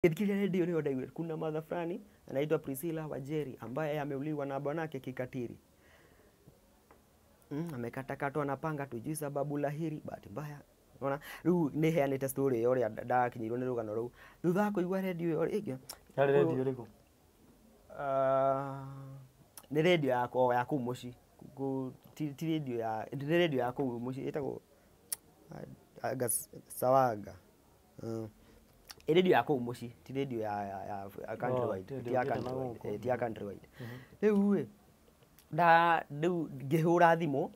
Ngĩthikĩrĩria redio nĩyo ndaiguire kuna mother fulani anaitwa Priscilla Wanjeri ambaye ameuliwa na bwanake kikatili. Amekatakatwa na panga tujui sababu lahiri bahati mbaya. Unaona, rĩu nĩ heanĩte story ĩyo ũrĩa ndakinyĩirwo nĩ rũgano rũu thutha wa kũigua redio ĩyo rĩngĩ. Yarĩ redio ĩrĩkũ? Ah, nĩ redio ya o ya kũu mũciĩ. Ti redio ya, nĩ redio ya kũu mũciĩ ĩtagwo anga Sawaga. Ĩ redio ya kũu mũciĩ, ti redio ya countrywide. Oh, ti ya redio countrywide. gũkũ. Ti ya countrywide. Rĩu ĩ nda rĩu ngĩhũra thimũ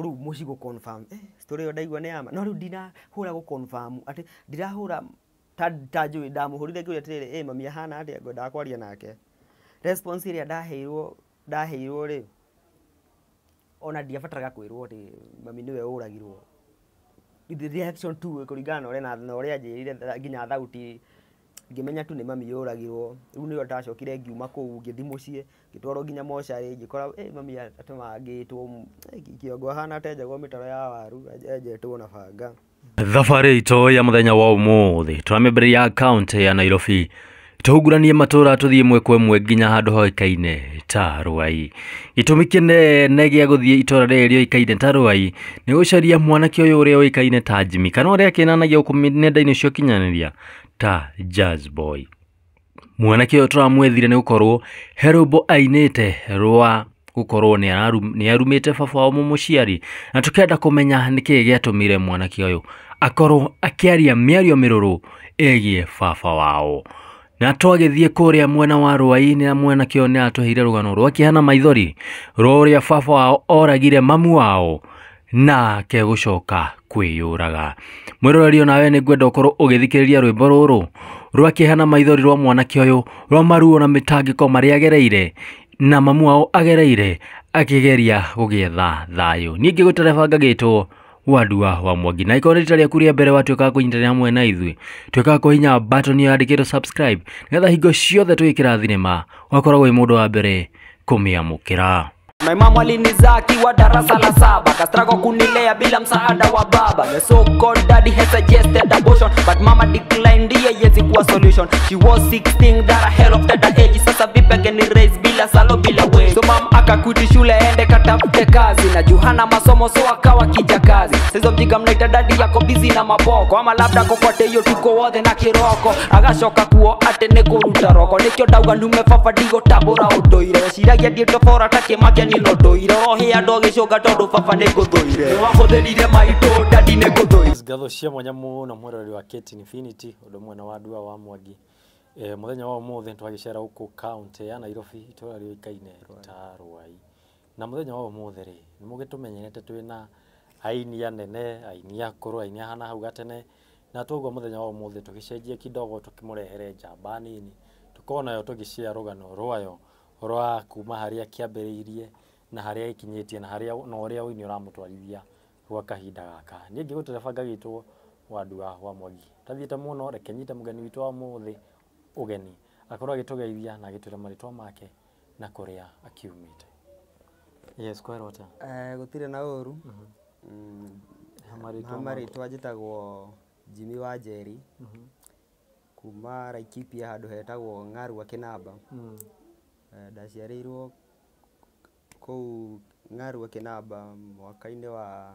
rĩu mũciĩ gũ confirm story ĩyo ndaigua nĩ yama, no rĩu ndinahũra gũ confirm atĩ ndirahũra ta njũĩ ndamũhũrire ngĩũria atĩrĩrĩ, mami ahana atĩa, ngwendaga kwaria nake. Response ĩrĩa ndaheirwo rĩ, ona ndiabataraga kwĩrwo atĩ mami nĩwe ũragirwo. The reaction tu kũringana na ũrĩa na ũrĩa anjĩrire, nginya thauti ngĩmenya tu nĩ mami ũragirwo. Rĩu nĩyo ndacokire ngiuma kũu, ngĩthiĩ mũciĩ, ngĩtwarwo nginya mocarĩ, ngĩkora mami atemangĩtwo kĩongo ahana atenjagwo mĩtaro ya waru, enjetwo na banga. Thabarĩ itũ ya mũthenya wa ũmũthĩ tũramĩambĩrĩria kaũntĩ ya Nairobi, tũhunguranie matũra, tũthiĩ ĩmwe kwa ĩmwe nginya handũ hoĩkaine ta Ruai. Gĩtũmi kĩnene gĩa gũthiĩ itũra rĩrĩ rĩũĩkaine ta Ruai nĩ gũcaria mwanake ũyũ ũrĩa ũĩkaine ta Jimmy, kana ũrĩa akĩnanagia gũkũ nenda-inĩ cia ũkinyanĩria ta Jazz Boy. Mwanake ũyũ tũramwethire nĩ gũkorwo he rwĩmbo ainĩte rwa gũkorwo nĩ arumĩte baba wao mũmũciari, na tũkenda kũmenya nĩkĩĩ gĩatũmire mwanake ũyũ akorwo akĩaria mĩario mĩrũrũ ĩgiĩ baba wao. Na twagĩthiĩ kũrĩa mwena wa Ruai na mwanake ũyũ nĩ atũheire rũgano rwa kĩeha na maithori rwa ũrĩa baba wao oragire mamu wao nake gũcoka kwĩyũraga. Mwĩroreri, onawe nĩ ngwenda ũkorwo ũgĩthikĩrĩria rwĩmbo rũrũ rwa kĩeha na maithori rwa mwanake ũyũ, rwa maruo na mĩtangĩko marĩa agereire na mamu wao agereire akĩgeria gũgĩetha thayũ. Niĩ ngĩgũtereba ngagĩtwo Wandua wa Mwangi, na ikorwo nĩ rita rĩaku rĩa mbere watuĩka wa kũnyitanĩra hamwe na ithuĩ, tuĩka wa kũhihinya button ĩyo yandĩkĩtwo subscribe, nĩgetha hingo ciothe tũgĩkĩra thinema ũgakoragwo wĩ mũndũ wa mbere kũmĩamũkĩra. My mama alinizaa akiwa darasa la saba, kastruggle kunilea bila msaada wa baba. The so called daddy has suggested abortion, but mama declined, hiyo haiwezi kuwa solution. She was 16, that a hell of tender age. Sasa vipi angeni raise bila salo, bila wage? So mom akaquit shule ende katafute kazi, na juu hana masomo so akawa kijakazi. Sasa mjinga mnaita daddy yako busy na maboko, ama labda kokote hiyo tuko wothe na kiroko, agacoka kuo ate nĩ kũruta roko. Nĩkĩo ndauga ndume baba, ndigũtambũra ũndũire, ciragia ndiĩtobora ta kĩmakia nino ndũire ohe andũ agĩcũnga tondũ baba nĩ ngũthũire, wahũthĩrire maitũ daddy, nĩ ngũthũire. Ngatho cia mwanya mũno mwĩroreri wa Kate Infinity, ũndũ ũmwe na Wandua wa Mwangi. Mũthenya wa ũmũthĩ twagĩcera gũkũ kaũntĩ ya Nairobi, itũra rĩũĩkaine ta Ruai. Na mũthenya wa ũmũthĩ rĩ, nĩ mũgĩtũmenyerete twĩna aini anene, aini akũrũ, aini ahana hau gatene, na toguo mũthenya wa ũmũthĩ tũgĩcenjia kidogo, tũkĩmũrehere njamba nini, tũkorwo nayo tũgĩshare rũgano rwayo rwa kuma harĩa kĩambĩrĩirie na harĩa ĩkinyĩtie na harĩa na ũrĩa ũini ũramũtwarithia gwa kahinda gaka. Niĩ ngĩgũtereba ngagĩtwo Wandua wa Mwangi. Tathiĩte mũno, reke nyite mũgeni witũ wa ũmũthĩ ũgeni akorwo agĩtũgeithia na agĩtwĩra marĩtwa make na kũrĩa akiumĩte. Yes, kwĩrwo atĩa? Gũtirĩ na ũru. Marĩtwa Ha maku. Marĩtwa njĩtagwo Jimmy Wanjeri kuma Laikipia, handũ hetagwo Ng'arua Kĩnamba. Ndaciarĩirwo kũu Ng'arua Kĩnamba mwaka-inĩ wa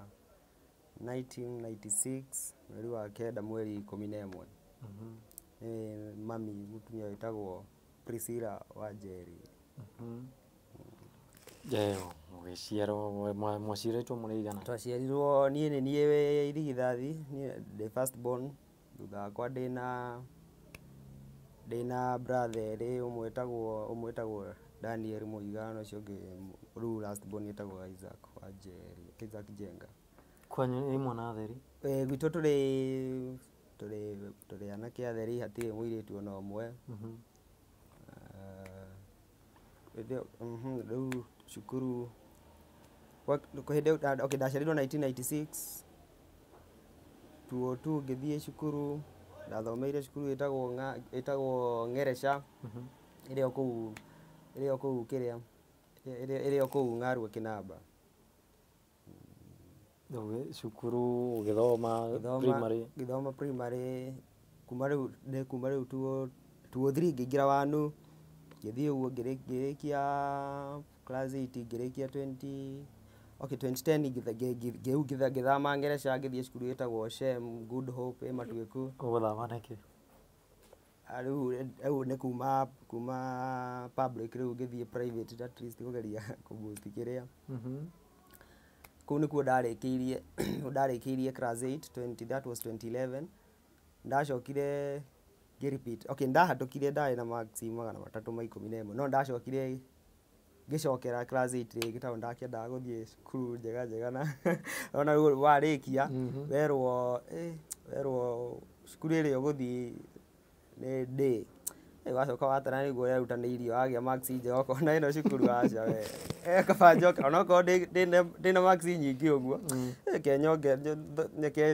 1996, mweri wa kenda, mweri 11. Nĩ mami mũtumia wĩtagwo Priscilla Wanjeri. Ũgĩciarwo, mwaciarĩtwo mũrĩ aigana? Twaciarirwo, niĩ nĩ niĩ wĩ irigithathi, niĩ ndĩ first born. Thutha wakwa ndĩna brother erĩ, ũmwe wĩtagwo Daniel Mũiga na ũcio ũngĩ rĩu last born etagwo Isaac Wanjeri, Isaac Njenga. Kwanyu nĩ mwana atheri? Gwitũ tũrĩ anake atheri, hatirĩ mũirĩtu ona ũmwe. Rĩu cukuru hĩndĩ ĩyo, okay, ndaciarirwo 1996, 2002 ngĩthiĩ cukuru. Ndathomeire cukuru ĩtagwo Ng'ereca, ĩrĩ o kũu kĩrĩa ĩrĩ o kũu Ng'arua Kĩnamba. Cukuru ũgĩthoma primary? Ngĩthoma primary. Kuma rĩu nĩ kuma rĩu 203 ngĩingĩra wanu, ngĩthiĩ ũguo ngĩrĩkia class 8, ngĩrĩkia 20, okay, 2010, rĩu ngĩthama Ngereca, ngĩthiĩ cukuru ĩtagwo Shem Good Hope ĩ Matuĩku. Ũgũthama nĩkĩ? Ah, rĩu nĩ kuma public rĩu ngĩthiĩ private, at least kũgeria kũ-boost kĩrĩa. Kũu nĩkuo ndarĩkĩirie class 8, 20, that was 2011. Ndacokire ngĩ repeat. Okay, ndahatũkire, ndarĩ na marks 311, no ndacokire ngĩcokera class 8 rĩngĩ tondũ ndakĩendaga gũthiĩ cukuru njega njega, na ona rĩu warĩkia werwo cukuru ĩrĩa ũgũthiĩ nĩ ndĩ. Wacoka watara nĩguo ũrerutanĩirie wagĩa marks njega, ũkona ĩno cukuru aca we. Kaba njoke onokorwo ndĩna marks nyingĩ ũguo, reke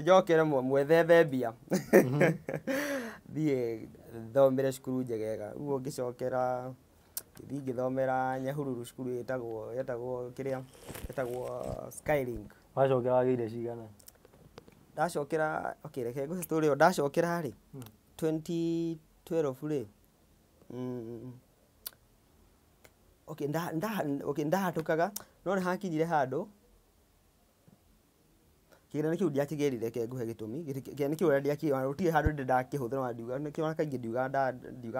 njokere mwethethe mbia thiĩ thomere cukuru njegega. Ũguo ngĩcokera, ngĩthiĩ ngĩthomera Nyahururu, cukuru ĩtagwo kĩrĩa ĩtagwo Skylink. Wacokera wagĩire cigana? Ndacokera, okay, reke ngũhe story ĩyo. Ndacokera rĩ, 2012 rĩ, okay, okay, ndahatũkaga, no nĩ hakinyire handũ kĩgeranio kĩu ndiakĩgĩrire. Reke ngũhe gĩtũmi. Kĩgeranio kĩu ũrĩa ndiakĩgĩrire, gũtirĩ handũ ndĩ ndakĩhũthĩra, ona ndiuga nĩkĩo, ona kaingĩ ndiugaga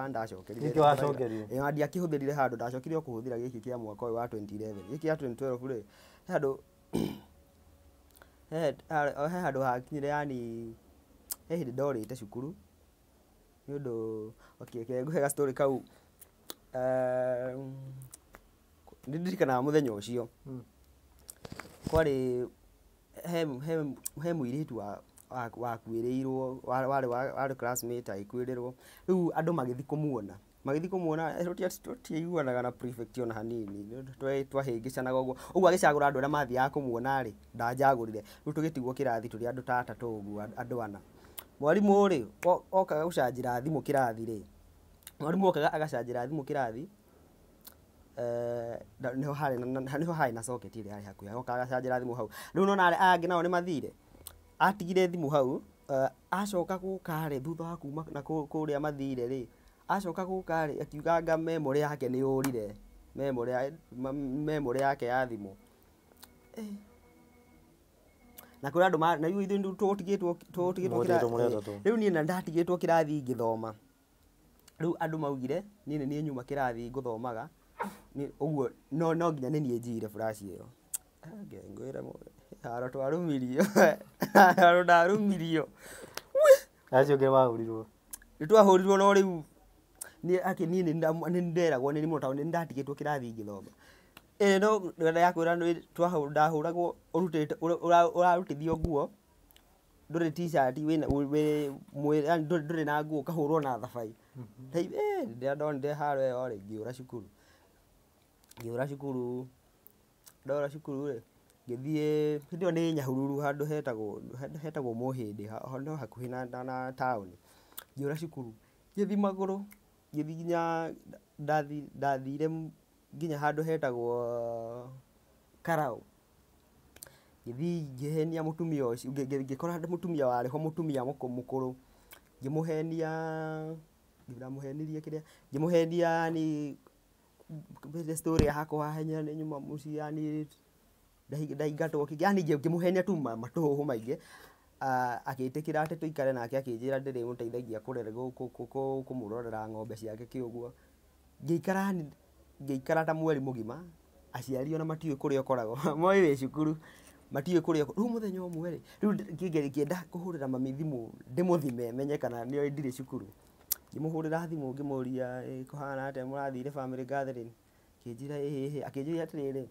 ndacokerire. Nĩkĩo wacokerire? Ĩĩ, ona ndiakĩhũthĩrire handũ, ndacokire o kũhũthĩra gĩkĩ kĩa mwaka ũyũ wa 2011. Gĩkĩ kĩa 2012 rĩ, he handũ hakinyire, yani he hĩndĩ ndorĩte cukuru nĩ ũndũ, okay, reke ngũhe ga story kau. Nĩ ndirikanaga mũthenya ũcio kwarĩ he mũirĩtu wakuĩrĩirwo, warĩ classmate, agĩkuĩrĩrwo. Rĩu andũ magĩthiĩ kũmuona. Tũtiaiguanaga na prefect ona hanini, twahĩngĩcanaga ũguo ũguo. Agĩcagũra andũ arĩa mathiaga kũmuona rĩ, ndanjagũrire. Rĩu tũgĩtigwo kĩrathi tũrĩ andũ ta atatũ ũguo, andũ ana. Mwarimũ rĩ, okaga gũcanjĩra thimũ kĩrathi rĩ, mwarimũ okaga agacanjĩra thimũ kĩrathi, nĩho harĩ na socket ĩrĩa yarĩ hakuhĩ, agoka agacanjĩra thimũ hau. Rĩu nona arĩa angĩ nao nĩ mathire, atigire thimũ hau. Acoka gũka rĩ, thutha wa kuma na kũrĩa mathire rĩ, acoka gũka rĩ, akiuga anga memory yake nĩ yũrire, memory yake ya thimũ. Na kũrĩ andũ na rĩu ithuĩ tũgũtigĩtwo. Mũgũtigĩtwo mũrĩ atatũ. Rĩu niĩ na ndatigĩtwo kĩrathi ngĩthoma. Rĩu andũ maugire niĩ nĩ niĩ nyuma kĩrathi ngũthomaga. Ũguo no nginya nĩ niĩ njire flash ĩyo. Ngai ngwĩre, haro twarumirio, haro ndarumirio. Acio angĩ mahũrirwo? Nĩ twahũrirwo, no rĩu niĩ akĩ niĩ nĩ nderagwo nĩ mũno tondũ nĩ ndatigĩtwo kĩrathi ngĩthoma. Ĩĩ, no ndakwĩra ndahũragwo, ũrutĩte ũrarutithio nguo, ndũrĩ t-shirt, wĩna wĩ mwĩ yani ndũrĩ na nguo, ũkahũrwo na thabai. Rĩrĩa ndonire haro ĩyo rĩ, ngĩũra cukuru. Ngĩũra cukuru, ndora cukuru rĩ, ngĩthiĩ hĩndĩ ĩyo nĩ Nyahururu, handũ hetagwo Mũhĩndĩ, no hakuhĩ na taũni. Ngĩũra cukuru, ngĩthiĩ magũrũ, ngĩthiĩ nginya ndathire nginya handũ hetagwo Karau. Ngĩthiĩ ngĩhenia mũtumia ũcio, ngĩkora mũtumia warĩ ho, mũtumia mũkũrũ, ngĩmũhenia, ndamũhenirie kĩrĩa, ngĩmũhenia yani story yakwa nĩ nyuma mũciĩ, yani ndaingatwo, yani ngĩmũhenia tu matũhũhũ maingĩ. Agĩtĩkĩra atĩ tũikare nake, akĩnjĩra ndĩrĩmũteithagia kũmũrorera ng'ombe ciake kĩ ũguo. Ngĩikara, ngĩikara ta mweri mũgima, aciari ona matiũĩ kũrĩa ũkoragwo, moĩ wĩ cukuru, matiũĩ kũrĩa. Rĩu mũthenya ũmwe rĩ, rĩu ngĩenda kũhũrĩra mami thimũ ndĩmũthime menye kana nĩoĩ ndirĩ cukuru. Ngĩmũhũrĩra thimũ ngĩmũria, "Ĩ, kũhana atĩa, mũrathire family gathering?" Akĩnjĩra ĩĩ ĩĩ, akĩnjũria atĩrĩrĩ,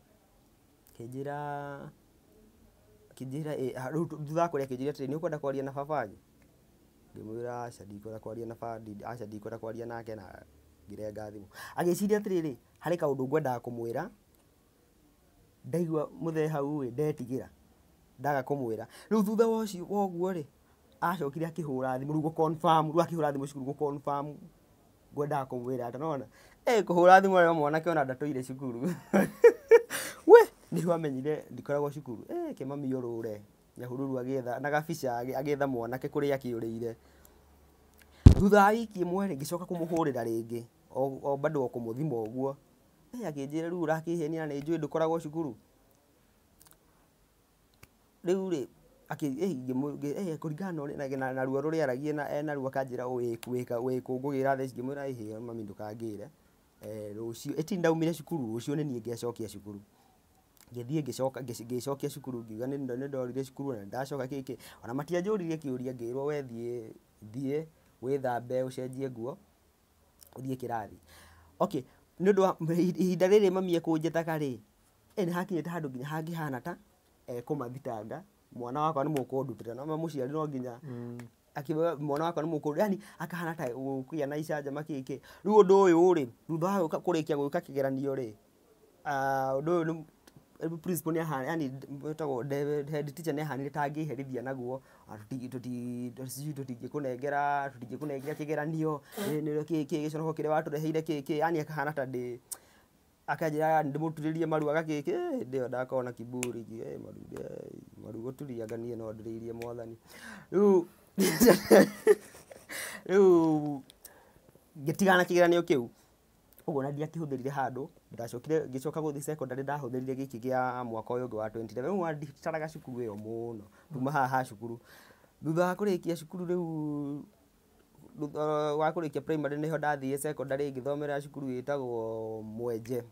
akĩnjĩra ĩ, rĩu thutha wa kũrĩa akĩnjũria atĩrĩrĩ, "Nĩ ũkwenda kwaria na baba wanyu?" Ngĩmwĩra aca, ndikwenda kwaria na baba, aca, ndikwenda kwaria nake, na ngĩrenga thimũ. Agĩciria atĩrĩrĩ, harĩ kaũndũ ngwendaga kũmwĩra, ndaigua mũthee hau ĩ, ndetigĩra ndaga kũmwĩra. Rĩu thutha wa ũcio wa ũguo rĩ, acokire akĩhũra thimũ rĩu gũ-confirm, rĩu akĩhũra thimũ cukuru gũ-confirm ngwendaga kũmwĩra atĩ nona kũhũra thimũ arĩ mwanake ona ndatũire cukuru we nĩguo amenyire ndikoragwo cukuru. Ke mami ũrũre Nyahururu agĩetha na gabica, agĩetha mwanake kũrĩa akĩũrĩire. Thutha wa wiki ĩmwe rĩ, ngĩcoka kũmũhũrĩra rĩngĩ o bado o kũmũthima ũguo. Akĩnjĩra rĩu ũrakĩhenia na nĩ njũĩ ndũkoragwo cukuru. Rĩu rĩ, kũringana na ũrĩa na ruo rũrĩa aragia na ena ruo akanjĩra wĩ kũ ngũgĩra thaa ici. Ngĩmwĩra ĩhĩ mami ndũkangĩre, rũciũ ĩti ndaumire cukuru, rũciũ nĩ niĩ ngecokia cukuru. Ngĩthiĩ ngĩcoka ngĩcokia cukuru, ngiuga nĩ ndorire cukuru na ndacoka kĩkĩ. Ona matianjũririe kĩũria, ngĩrwo we thiĩ thiĩ wĩthambe ũcenjie nguo ũthiĩ kĩrathi. Okay, nĩ ũndũ wa ihinda rĩrĩ mami ekũnjĩtaga rĩ, nĩ hakinyĩte handũ nginya hangĩhana ta ekũmathitanga, mwana wakwa nĩ mũkũndutĩra, no mũciari no nginya akiuga mwana wakwa nĩ mũkũndũ, yani akahana ta gũkũgĩa na icanjama kĩkĩ. Rĩu ũndũ ũyũ rĩ, thutha wa gũka kũrĩkia gwĩka kĩgeranio rĩ, ũndũ ũyũ nĩ principal nĩ ahana, yani wĩtagwo head teacher nĩ ahanire ta angĩherithia naguo, sijui tũtingĩkũnengera kĩgeranio nĩ kĩ kĩ gĩconoko kĩrĩa watũreheire kĩ, yani akahana ta ndĩ akanjĩra ndĩmũturĩrie maru agakĩkĩ. Hĩndĩ ĩyo ndakorwo na kiburi, maru maru gũturia anga niĩ no ndĩrĩirie mwathani. Rĩu ngĩtigana na kĩgeranio kĩu ũguo na ndiakĩhũthĩrire handũ. Ndacokire ngĩcoka gũthiĩ secondary, ndahũthĩrire gĩkĩ kĩa mwaka ũyũ ũngĩ wa 2011. Rĩu nditaraga cukuru ĩyo mũno, tuma haha ha cukuru. Thutha wa kũrĩkia cukuru rĩu, thutha wa kũrĩkia primary nĩho ndathire secondary, ngĩthomera cukuru ĩtagwo Mwenje.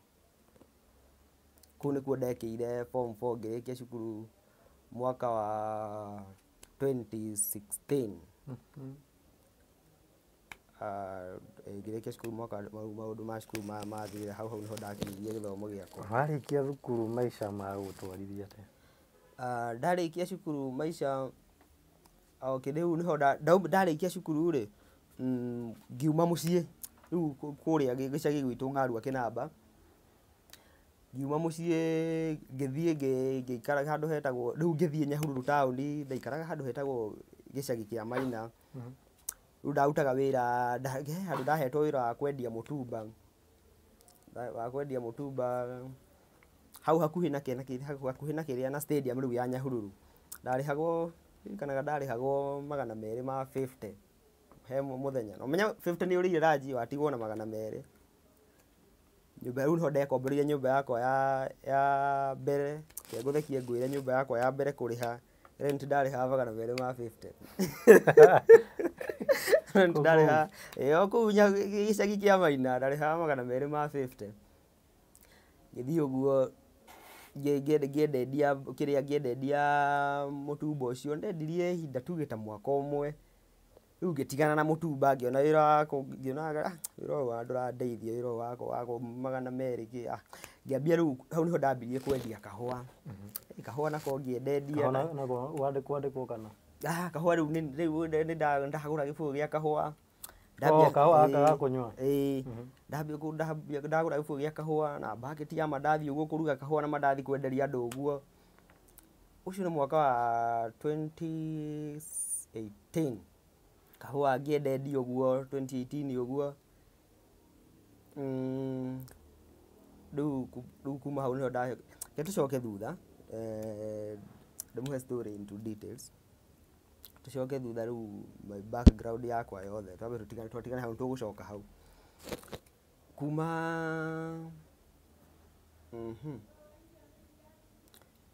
Kũu nĩkuo ndekĩire form 4, ngĩrĩkia cukuru mwaka wa 2016. Ngĩrĩkia cukuru mwaka maũndũ ma cukuru mathirire hau, hau nĩho ndakinyirie gĩthomo gĩakwa. Warĩkia thukuru maica magũtwarithia atĩa? Ndarĩkia cukuru maica, okay, rĩu nĩho ndarĩkia cukuru rĩ, ngiuma mũciĩ rĩu kũrĩa gĩcagi gwitũ Ng'arua Kĩnamba. Ngiuma mũciĩ ngĩthiĩ ngĩikara handũ hetagwo, rĩu ngĩthiĩ Nyahururu taũni, ndaikaraga handũ hetagwo gĩcagi kĩa Maina. Rĩu ndarutaga wĩra he handũ ndahetwo wĩra wa kwendia mũtumba, wa kwendia mũtumba hau hakuhĩ na hakuhĩ na kĩrĩa na stadium rĩu ya Nyahururu. Ndarĩhagwo, ririkanaga ndarĩhagwo 250 he mũthenya. Na ũmenye 50 nĩ ũrĩire ranji watigwo na 200. Nyũmba rĩu nĩho ndekomboreire nyũmba yakwa ya mbere. Reke ngũthekie ngwĩre nyũmba yakwa ya mbere kũrĩha rent ndarĩhaga 250. Rent ndarĩhaga ĩĩ o kũu gĩcagi kĩa Maina ndarĩhaga 250. Ngĩthiĩ ũguo ngĩendendia kĩrĩa, ngĩendendia mũtumba ũcio ndendirie ihinda tuge ta mwaka ũmwe. Rĩu ngĩtigana na mũtumba, ngĩona wĩra wakwa, ngĩona wĩra ũyũ ndũrandeithia, wĩra ũyũ wakwa wa 200 kĩ, ngĩambia rĩu hau nĩho ndambirie kwendia kahũa. Kahũa nako ngĩendendia. Kahũa nako wandĩkwo kana? Kahũa rĩu rĩu nĩ ndagũra gĩbũyũ gĩa kahũa. Oh, kahũa gaka ga kũnyua? Ĩĩ. Ndambia ndagũra gĩbũyũ gĩa kahũa na baketi ya mandathi ũguo, kũruga kahũa na mandathi, kwenderia andũ ũguo. Ũcio nĩ mwaka wa 2018. Kahũa ngĩendendia ũguo 2018 ũguo. Rĩu kuma hau nĩho reke tũcoke thutha, ndĩmũhe story into details. Tũcoke thutha rĩu my background yakwa yothe, twambe tũtigane, twatigana hau nĩtũgũcoka hau. Kuma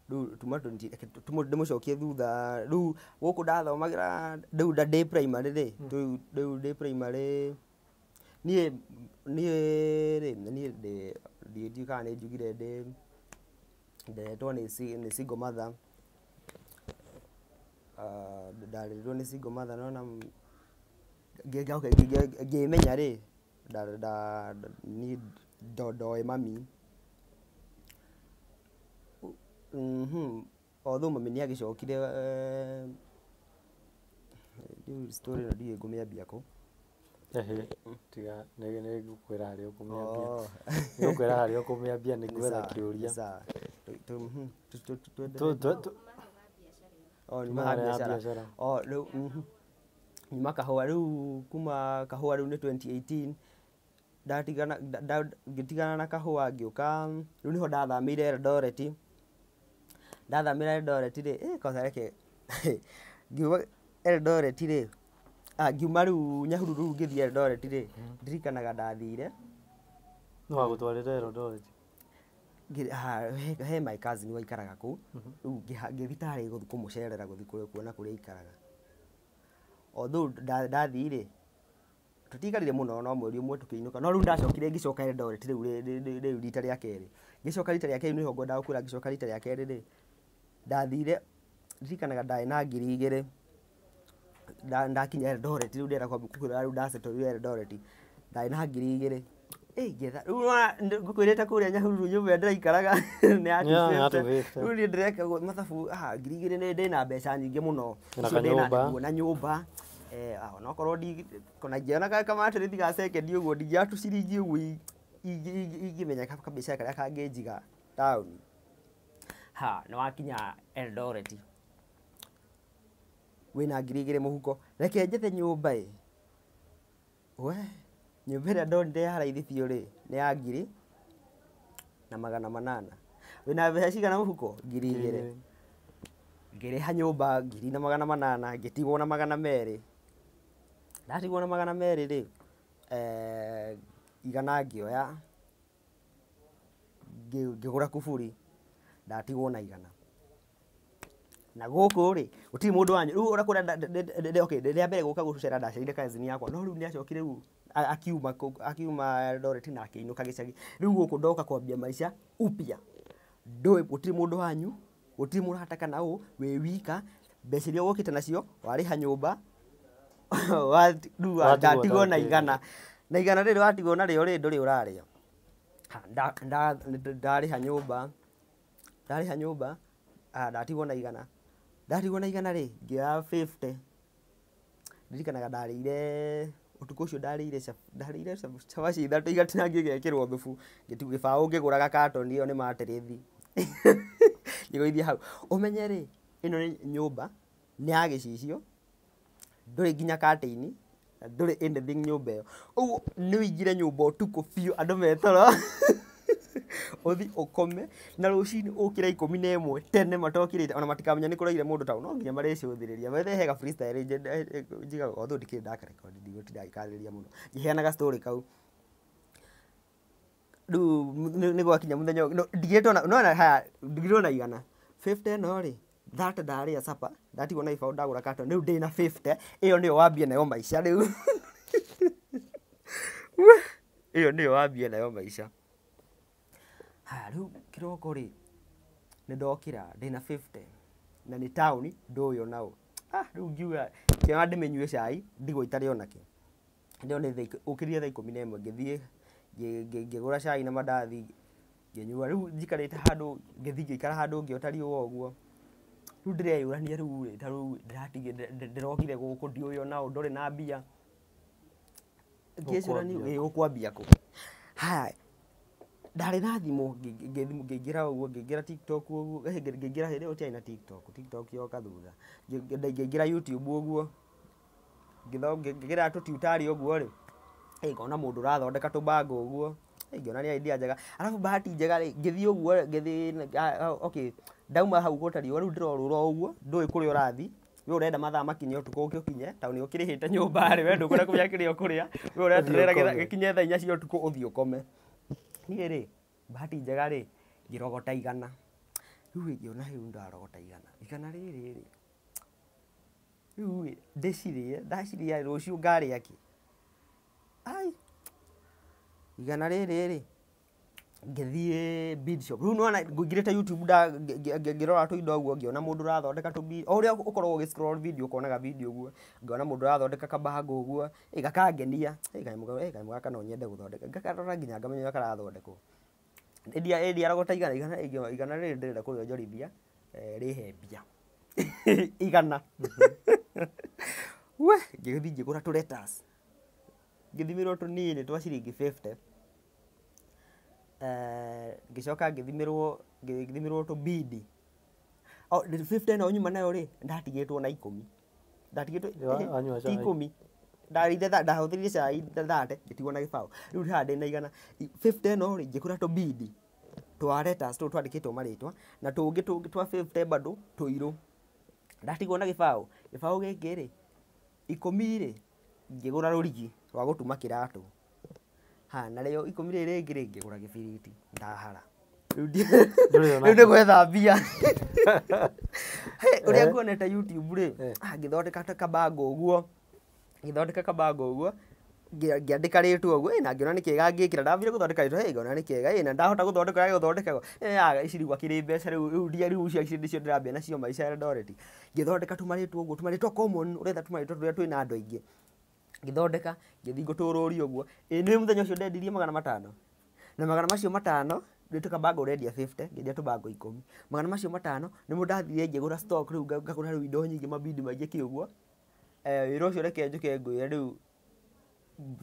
rĩu tuma 20, reke ndĩmũcokie thutha rĩu gũkũ ndathomagĩra rĩu ndĩ primary rĩ, rĩu ndĩ primary niĩ rĩ, niĩ ndĩ ndiũĩ kana nĩ njugire ndĩ nderetwo nĩ single mother. Ndarerirwo nĩ single mother no na ngĩmenya rĩ, niĩ ndoĩ mami. Although mami nĩ agĩcokire, rĩu story ĩno ndiũĩ ngũmĩambia kũ. Ehe, tiga nĩ ngũkwĩra harĩa ũkũmĩambia. Nĩ ngũkwĩra harĩa ũkũmĩambia, nĩ ngwetha kĩũria. Sawa. Oh, Nyuma nyuma ha harĩa ha biacara. biacara. Oh, rĩu nyuma kahũa rĩu, kuma kahũa rĩu nĩ 2018 ndatigana, ngĩtigana na kahũa ngĩũka rĩu nĩho ndathamĩire Eldoret. Ndathamĩra Eldoret rĩ, kwanza reke ngiuga Eldoret rĩ, Ngiuma rĩu Nyahururu rĩu ngĩthiĩ Eldoret rĩ, ndirikanaga ndathire Nĩ wagũtwarĩte Eldoret? He my cousin waikaraga kũu. Rĩu ngĩthiĩ tarĩ gũthiĩ kũmũcerera, gũthiĩ kuona kũrĩa aikaraga. Although ndathiĩ rĩ, tũtiikarire mũno, no mweri ũmwe tũkĩinũka. No rĩu ndacokire ngĩcoka Eldoret rĩu rĩu rita rĩa kerĩ. Ngĩcoka rita rĩa kerĩ, nĩho ngwendaga gũkwĩra, ngĩcoka rita rĩa kerĩ rĩ, ndathire, ndirikanaga ndarĩ na 2000. Ndakinya Eldoret rĩu, ndĩrenda gũkwĩra rĩu ndasettle Eldoret, ndarĩ na 2000. Ngĩetha rĩu nĩwona ngũkwĩrĩte kũrĩa Nyahururu nyũmba ĩrĩa ndĩraikaraga nĩ ya Ya 250. 250. Rĩu niĩ ndĩreka mathabu, 2000 nĩ ndĩna mbeca nyingĩ mũno. Na Icio ndĩna kanyũmba. Naguo na nyũmba. Onokorwo ona ingĩona kamatĩrĩthi ga second ũguo, ndingĩoya tũciringi ũguo ingĩmenya kabiacara karĩa kangĩnjiga taũni. Ha, nĩ wakinya Eldoret wĩna 2000 mũhuko, reke njethe nyũmba ĩ. We, nyũmba ĩrĩa ndonire ya raithi biũ rĩ, nĩ ya 1800. Wĩna mbeca cigana mũhuko? 2000. Ngĩrĩha nyũmba 1800, ngĩtigwo na 200. Ndatigwo na 200 rĩ, 100 ngĩoya ngĩgũra kuburi, ndatigwo na 100. Na gũkũ rĩ, gũtirĩ mũndũ wanyu rĩu ũrĩa kũrĩa. Okay, rĩa mbere gũka gũcera ndacerire cousin yakwa, no rĩu nĩ acokire rĩu akiuma Eldoret na akĩinũka gĩcagi. Rĩu gũkũ ndoka kwambia maica upya, ndũĩ, gũtirĩ mũndũ wanyu, gũtirĩ mũrata kana ũ, wĩ wika. Mbeca iria wokĩte nacio warĩha nyũmba, rĩu Watigwo ndatigwo na ũtarĩ kĩndũ. 100. Na 100 rĩrĩ watigwo narĩo rĩ, ndũrĩ ũrarĩa. Ha, ndarĩha nyũmba, ndarĩha nyũmba, ndatigwo na 100. Ndatigwo na 100 rĩ, ngĩoya 50. Ndirikanaga ndarĩire ũtukũ ũcio, ndarĩire cabaci ithatũ igatinangio igekĩrwo thubu. Ngĩtigwo gĩbaũ, ngĩgũra gakatoni, ĩyo nĩ matĩrĩthi, ngĩgũithia hau. Ũmenye rĩ, ĩno nĩ nyũmba nĩ ya gĩcicio, ndũrĩ nginya curtain na ndũrĩ anything nyũmba ĩyo. Ũguo nĩ ũingĩre nyũmba ũtukũ biũ andũ metoro, ũthiĩ ũkome, na rũcinĩ ũkĩre 11 tene matokĩrĩte, ona matikamenya nĩ kũraire mũndũ tondũ no nginya marĩcũthĩrĩria. By he ga freestyle njigaga, although ndikĩrĩ ndakarekondi, ndigũtinda ngĩkarĩrĩria mũno ngĩheanaga story kau. Rĩu nĩ gwakinya mũthenya ndigĩtwo na no na haya, ndigĩtwo na 100. 50 ĩno rĩ, 30 ndarĩa supper, ndatigwo na ibaũ, ndagũra carton. Rĩu ndĩna 50, ĩyo nĩyo wambie nayo maica rĩu. Ĩyo nĩyo wambie nayo maica. Haya, rĩu kĩroko rĩ, nĩ ndokĩra ndĩna 50 na nĩ taũni, ndũĩ ona ũ. Rĩu ngiuga kĩona ndĩmĩnyue cai, ndigwo itarĩ ona kĩ. Hĩndĩ ĩyo nĩ ũkĩrire thaa 11, ngĩthiĩ ngĩgũra cai na mandathi, ngĩnyua. Rĩu njikarĩte handũ, ngĩthiĩ ngĩikara handũ ngĩota riũa ũguo. Rĩu ndĩreyũrania, rĩu rĩ, ta rĩu ndĩrokire gũkũ ndiũĩ ona ũ, ndũrĩ na mbia. Ngĩcũrania Ũkwambia ĩ ũkwambia kũ. Haya, ndarĩ na thimũ, ngĩingĩra ũguo, ngĩingĩra TikTok ũguo, ngĩingĩra, hĩndĩ ĩyo gũtiarĩ na TikTok, TikTok yoka thutha. Ngĩingĩra YouTube ũguo, ngĩgerera tũ tutorial ũguo rĩ, ngona mũndũ ũrathondeka tũbango ũguo, ngĩona nĩ idea njega. Arabu bahati njega rĩ, ngĩthiĩ ũguo, ngĩthiĩ, okay, ndauma hau gwota riũa, rĩu ndĩrorũra o ũguo, ndũĩ kũrĩa ũrathiĩ. We ũrenda mathaa makinye ũtukũ ũke ũkinye tondũ nĩ ũkĩrĩhĩte nyũmba rĩ, we ndũkwenda kũmenya kĩrĩa ũkũrĩa, we ũreterera Ũthiĩ ũkome. gĩkinye thaa 4 cia ũtukũ ũthiĩ ũkome. Niĩ rĩ, bahati njega rĩ, ngĩrogota 100. Rĩu ngĩona rĩu ndarogota 100, 100 rĩrĩ rĩ, rĩu rĩ, ndĩcirĩe, ndacirĩa rũciũ ngarĩa kĩ? Ai, 100 rĩrĩ rĩ, ngĩthiĩ bead shop. Rĩu nĩwona ngũingĩrĩte YouTube, ngĩrora tũindo ũguo, ngĩona mũndũ ũrathondeka tũ bead, o ũrĩa ũkoragwo ũgĩ scroll video ũkonaga video ũguo, ngĩona mũndũ ũrathondeka kabango ũguo, gakangenia, kanyamũ gaka no nyende gũthondeka. Ngakarora nginya ngamenya ũrĩa karathondekwo. Ĩndiarogota 100, 100 rĩrĩ ndĩrenda kũrĩonjorithia, rĩhe mbia. 100. We, ngĩgĩthiĩ ngĩgũra tũ letters. Ngĩthimĩrwo tũnini twa ciringi 50. Ngĩcoka ngĩthimĩrwo tũ bead. O 50 ĩno nyuma nayo rĩ, ndatigĩtwo na 10. Ndatigĩtwo Wanyua ti cai. 10. Ndarĩire ndahũthĩrire cai 30, ngĩtigwo na gĩbaũ. Rĩu haha ndĩna 100. 50 ĩno rĩ, ngĩgũra tũ bead twa letters tũtũ twandĩkĩtwo marĩtwa na tũngĩ tũngĩ twa 50 bado tũirũ. Ndatigwo na gĩbaũ. Gĩbaũ gĩkĩ rĩ, 10 rĩ, Ngĩgũra rũrigi rwa gũtuma kĩratũ. Ha, narĩo 10 rĩrĩ rĩngĩ rĩ, ngĩgũra gĩbiriti, ndahara. Rĩu Ndũrĩ ona rĩu nĩ gwetha mbia. Hey, ũrĩa nguonete YouTube rĩ, ngĩthondeka ta kabango ũguo, ngĩthondeka kabango ũguo, ngĩandĩka rĩtwa ũguo, na ngĩona nĩ kĩega ngĩkĩra, ndambire gũthondeka rĩtwa, ngĩona nĩ kĩega, na ndahota gũthondeka ũrĩa gũthondekagwo, ici rĩu akĩrĩ mbeca rĩu, rĩu ndia rĩu ici nĩcio ndĩrambia nacio maica Eldoret. Ngĩthondeka tũmarĩtwa ũguo, tũmarĩtwa common, ũretha tũmarĩtwa tũrĩa twĩna andũ aingĩ. Ngĩthondeka, ngĩthiĩ ngũtũrũria ũguo, nĩ mũthenya ũcio ndendirie 500. Na 500 nĩ tũkabango ũrendia 50, ngĩendia tũbango 10. 500 nĩmo ndathire ngĩgũra stock rĩu ngagũra rĩu indo nyingĩ mabindi maingĩ kĩ ũguo. Wĩra ũcio reke njũke ngwĩre rĩu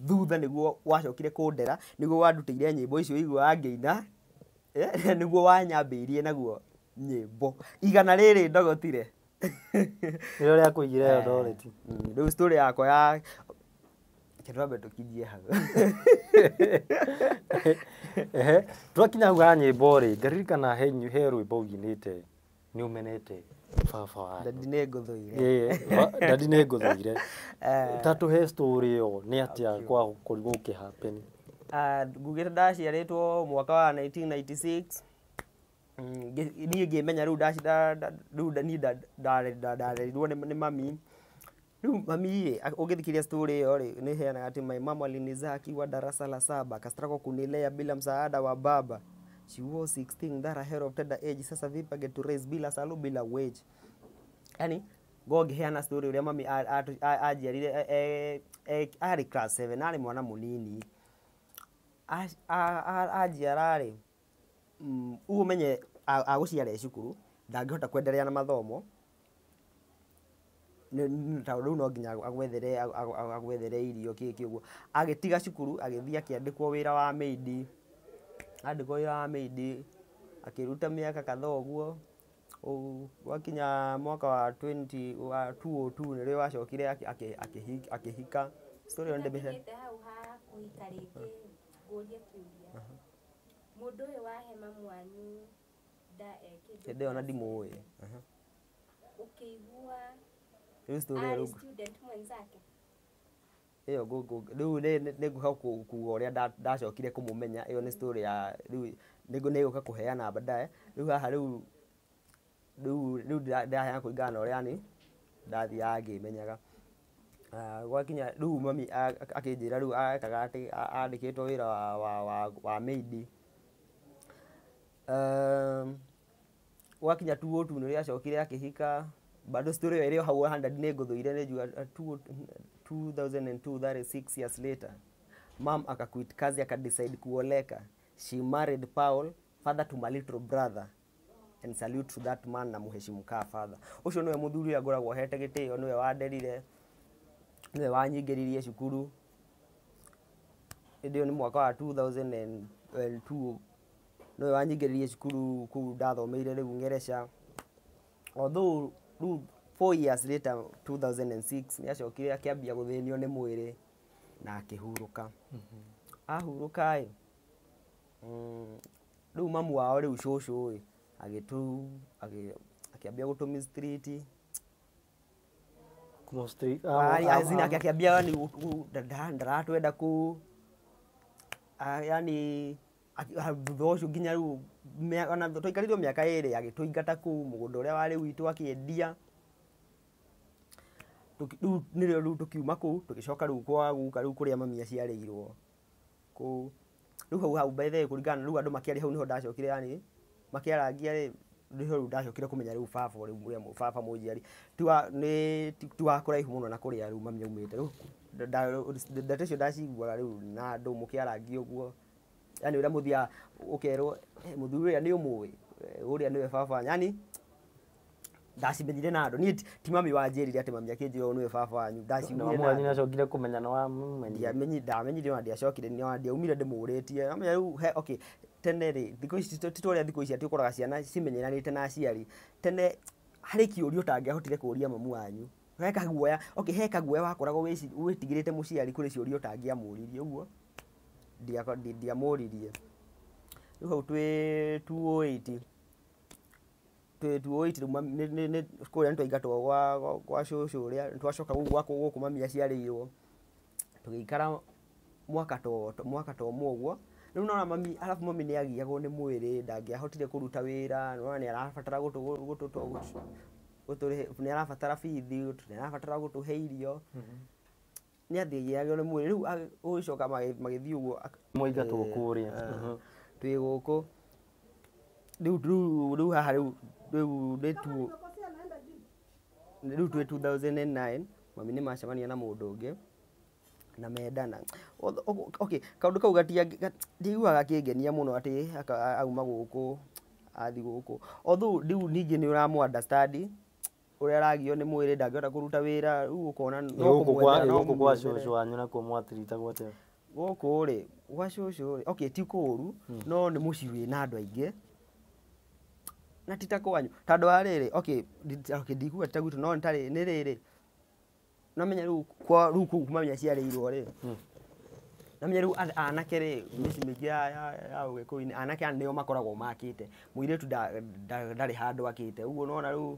thutha nĩguo wacokire kũndera, nĩguo wandutĩire nyĩmbo icio ũiguaga ngĩina, nĩguo wanyambĩirie naguo nyĩmbo. 100 rĩrĩ ndogotire. Nĩrĩo rĩakũigire Eldoret. Rĩu story yakwa ya reke twambe tũkinyie hau. Ehe, twakinya hau ha nyĩmbo rĩ, ngaririkana he rwĩmbo ũinĩte nĩ ũmenete baba wanyu. Daddy nĩ ngũthũire. Daddy nĩ ngũthũire. Ta tũhe story ĩyo nĩ atĩa kwakorirwo gũkĩ happen? Ngugĩte ndaciarĩtwo mwaka wa 1996. Niĩ ngĩmenya rĩu rĩu niĩ ndarerirwo nĩ mami. Rĩu mami rĩ, ũngĩthikĩrĩria story ĩyo rĩ, nĩ ĩheanaga atĩ my mama alinizaa akiwa darasa la 7, akastruggle kunilea bila msaada wa baba. She was 16, that ahead of tender age. Sasa vipi get to raise bila salo bila wage. Yani ngo ngĩheana story ũrĩa mami anjiarire arĩ class 7, arĩ mwana mũnini. Anjiara rĩ, ũguo ũmenye agũciara e cukuru, ndangĩhota kwendelea na mathomo. Tondũ rĩu no nginya agwethere irio kĩ kĩ ũguo. Agĩtiga cukuru, agĩthiĩ akĩandĩkwo wĩra wa maid. Andĩkwo wĩra wa maid, akĩruta mĩaka kadhaa ũguo. Gwakinya mwaka wa 2002 nĩrĩo acokire akĩhika. Story ĩyo nĩndĩmĩhe. Nginyĩte hau ha kũhika rĩngĩ, ngũrie kĩũria. Mũndũ ũyũ wahe mamu wanyu nda e kĩndũ Hĩndĩ ĩyo ona ndimũĩ. Ũkĩigua Rĩu story ĩyo arĩ rĩu student mwenzake? Ĩyo rĩu nĩ ngũka kuga ũrĩa ndacokire kũmũmenya. Ĩyo nĩ story ya rĩu nĩgũka kũheana baadaye. Rĩu haha rĩu rĩu ndĩraheana kũringana na ũrĩa yani ndathiaga ngĩmenyaga. Gwakinya rĩu mami akĩnjĩra rĩu ekaga atĩ andĩkĩtwo wĩra wa maid. Gwakinya 2002 nĩrĩo acokire akĩhika. Bado story ĩyo ĩrĩ o hau 100 nĩ ngũthũire nĩ njua 2002, that is 6 years later. Mom akaquit kazi akadecide kuoleka. She married Paul, father to my little brother. And salute to that man na muheshimu ka father. Ũcio nĩwe mũthuri ũrĩa ngoragwo hete gĩtĩo, nĩwe wanderire, nĩwe wanyingĩririe cukuru. Hĩndĩ ĩyo nĩ mwaka wa 2002, nĩwe wanyingĩririe cukuru kũu ndathomeire rĩu Ngereca. Although rĩu 4 years later 2006 nĩacokire akĩambia gũthĩnio nĩ mwĩrĩ na akĩhurũka. Ahurũka ĩ, rĩu mamu wao rĩu cũcũ ĩ, akĩambia gũtũ mistreat. Akĩambia yani ndaratwenda kũu. Yani thutha ũcio nginya rĩu ona twaikarire mĩaka 2 agĩtũingata kũu mũgũnda ũrĩa warĩ witũ akĩendia. Rĩu nĩrĩo rĩu tũkiuma kũu tũgĩcoka rĩu kwa guka rĩu kũrĩa mami aciarĩirwo kũu. Rĩu hau hau by the way kũringana rĩu andũ makĩaria hau nĩho ndacokire yani makĩarangia rĩ, nĩho rĩu ndacokire kũmenya rĩu baba rĩu ũrĩa baba mũnjiari ti wa kũraihu mũno na kũrĩa rĩu mami aumĩte. Rĩu ndeto icio ndaciguaga rĩu na andũ mũkĩarangia ũguo, yani ũrĩa mũthiaga ũkerwo mũthuri ũrĩa nĩ ũmũĩ, ũrĩa nĩwe baba, yani ndacimenyire na andũ. Niĩ ti mami wanjĩrire atĩ mami akĩnjĩra ũyũ nĩwe baba wanyu, ndaciguire na Mamu wanyu nĩacokire kũmenya nĩ wamũmenyire? Ndamenyire ona ndiacokire, ndiaumire ndĩmũrĩtie. Amenya rĩu he, okay, tene rĩ, thikũ ici ti ta ũrĩa thikũ ici atĩ ũkoraga ciana cimenyeranĩte na aciari. Tene harĩ kĩũria ũtangĩahotire kũũria mamu wanyu. He kaguoya, okay, he kaguoya wakoragwo wĩtigĩrĩte mũciari kũrĩ ciũria ũtangĩamũririe ũguo. Ndiamũririe. Rĩu hau twĩ 2008, twĩ 2008 rĩu kũrĩa nĩtwaingatwo gwa cũcũ ũrĩa, nĩtwacoka gũkũ mami aciarĩirwo. Tũgĩikara mwaka to ũmwe ũguo. Rĩu nona mami, arabu mami nĩ agiagwo nĩ mwĩrĩ, ndangĩahotire kũruta wĩra, nĩwona nĩ arabatara nĩ arabatara bithi, nĩ arabatara gũtũhe irio, nĩ athiagwo nĩ mwĩrĩ. Rĩu gũgĩcoka magĩthiĩ ũguo Mũingatwo kũrĩa. Twĩ gũkũ rĩu haha rĩu nĩ tu rĩu twĩ 2009 mami nĩ macemania na mũndũ ũngĩ na mendana. Okay, kaũndũ kau ndiguaga gakĩngenia mũno atĩ auma gũkũ athiĩ gũkũ, although rĩu ningĩ nĩ ũramũ understand ũrĩa aragio nĩ mwĩrĩ, ndangĩhota kũruta wĩra, rĩu ũkona no Gũkũ kwa cũcũ wanyu nakuo mwatiritagwo atĩa? Gũkũ rĩ gwa cũcũ rĩ, okay, ti kũũru, no nĩ mũciĩ wĩna andũ aingĩ na ti ta kwanyu, tondũ wa rĩrĩ, okay, ndikuga ti ta gwitũ, no nĩ rĩrĩ, namenya rĩu kwa rĩu kũu mami aciarĩirwo rĩ, namenya rĩu anake rĩ, mĩciĩ mĩingĩ ya ũgĩkũyũ-inĩ anake nĩo makoragwo makĩte, mũirĩtu ndarĩ handũ akĩte, ũguo nĩwona rĩu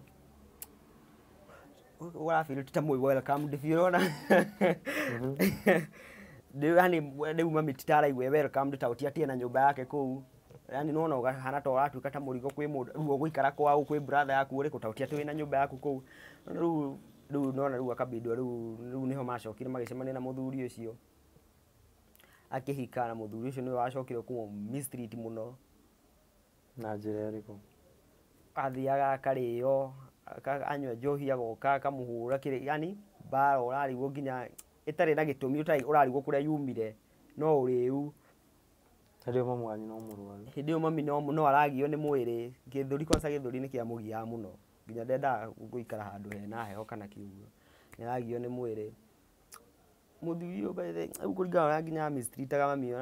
ũrafeel ti ta mwĩ welcomed biũ, ũrona yani rĩu mami ti ta araigua e welcomed ta ti atĩ ena nyũmba yake kũu, yani nĩwona ũkahana ta ũratuĩka ta mũrigo kwĩ mũndũ, rĩu ũgũikara kwao kwĩ brother yaku ũrĩkũ, ta ti atĩ wĩna nyũmba yaku kũu. Rĩu nĩwona rĩu akabindwo, rĩu nĩho macokire magĩcemania na mũthuri ũcio akĩhika, na mũthuri ũcio nĩwe wacokire kũmũ mistreat mũno. Na njĩra ĩrĩkũ? Athiaga akarĩo, anyua njohi agoka akamũhũra kĩrĩ, yani mbara ũrarigwo nginya ĩtarĩ na gĩtũmi, ũtarĩ ũrarigwo kũrĩa yumire, no ũrĩu. Hĩndĩ ĩyo mami wanyu no mũrwaru? Hĩndĩ ĩyo mami no aragio nĩ mwĩrĩ, gĩthũri kwanza gĩthũri nĩ kĩamũgiaga mũno, nginya ndendaga gũikara handũ hena heho kana kĩ ũguo, nĩ aragio nĩ mwĩrĩ. Mũthuri ũyũ by the rĩu kũringana na ũrĩa nginya mistreataga mami,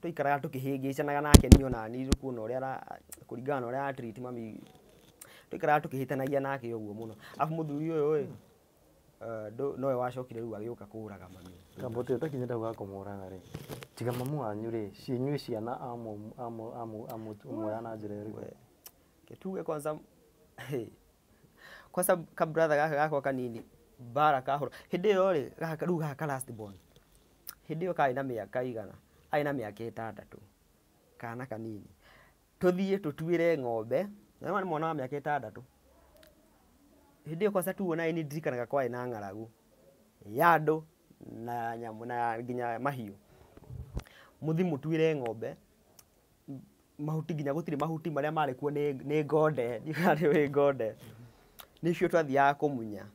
twaikaraga tũkĩhĩngĩcanaga nake niĩ ona niĩ kuona ũrĩa kũringana na ũrĩa aratreat mami, twaikaraga tũkĩhĩtanagia nake ũguo mũno. Arabu mũthuri ũyũ ĩ, nowe wacokire rĩu agĩũka kũũraga mami. Kamba ũtakinyĩte hau ha kũmũraga rĩ, tiga mamu wanyu rĩ, inyuĩ ciana amuoya na njĩra ĩrĩkũ? Tuge kwanza kwanza ka brother gaka gakwa kanini mbara kahũra hĩndĩ ĩyo rĩ, gaka rĩu gaka last born, hĩndĩ ĩyo karĩ na mĩaka igana, arĩ na mĩaka 6, kana kanini, tũthiĩ tũtuĩre ng'ombe, na nĩ mwana wa mĩaka 6. Hĩndĩ ĩyo kwanza tuona nĩ ndirikanaga kwarĩ na ng'aragu ya andũ na nyamũ na nginya mahiũ. Mũthiĩ mũtuĩre ng'ombe mahuti, nginya gũtirĩ mahuti marĩa marĩ kuo nĩ ngonde, ndiũĩ ngonde, nĩcio twathiaga kũmunya,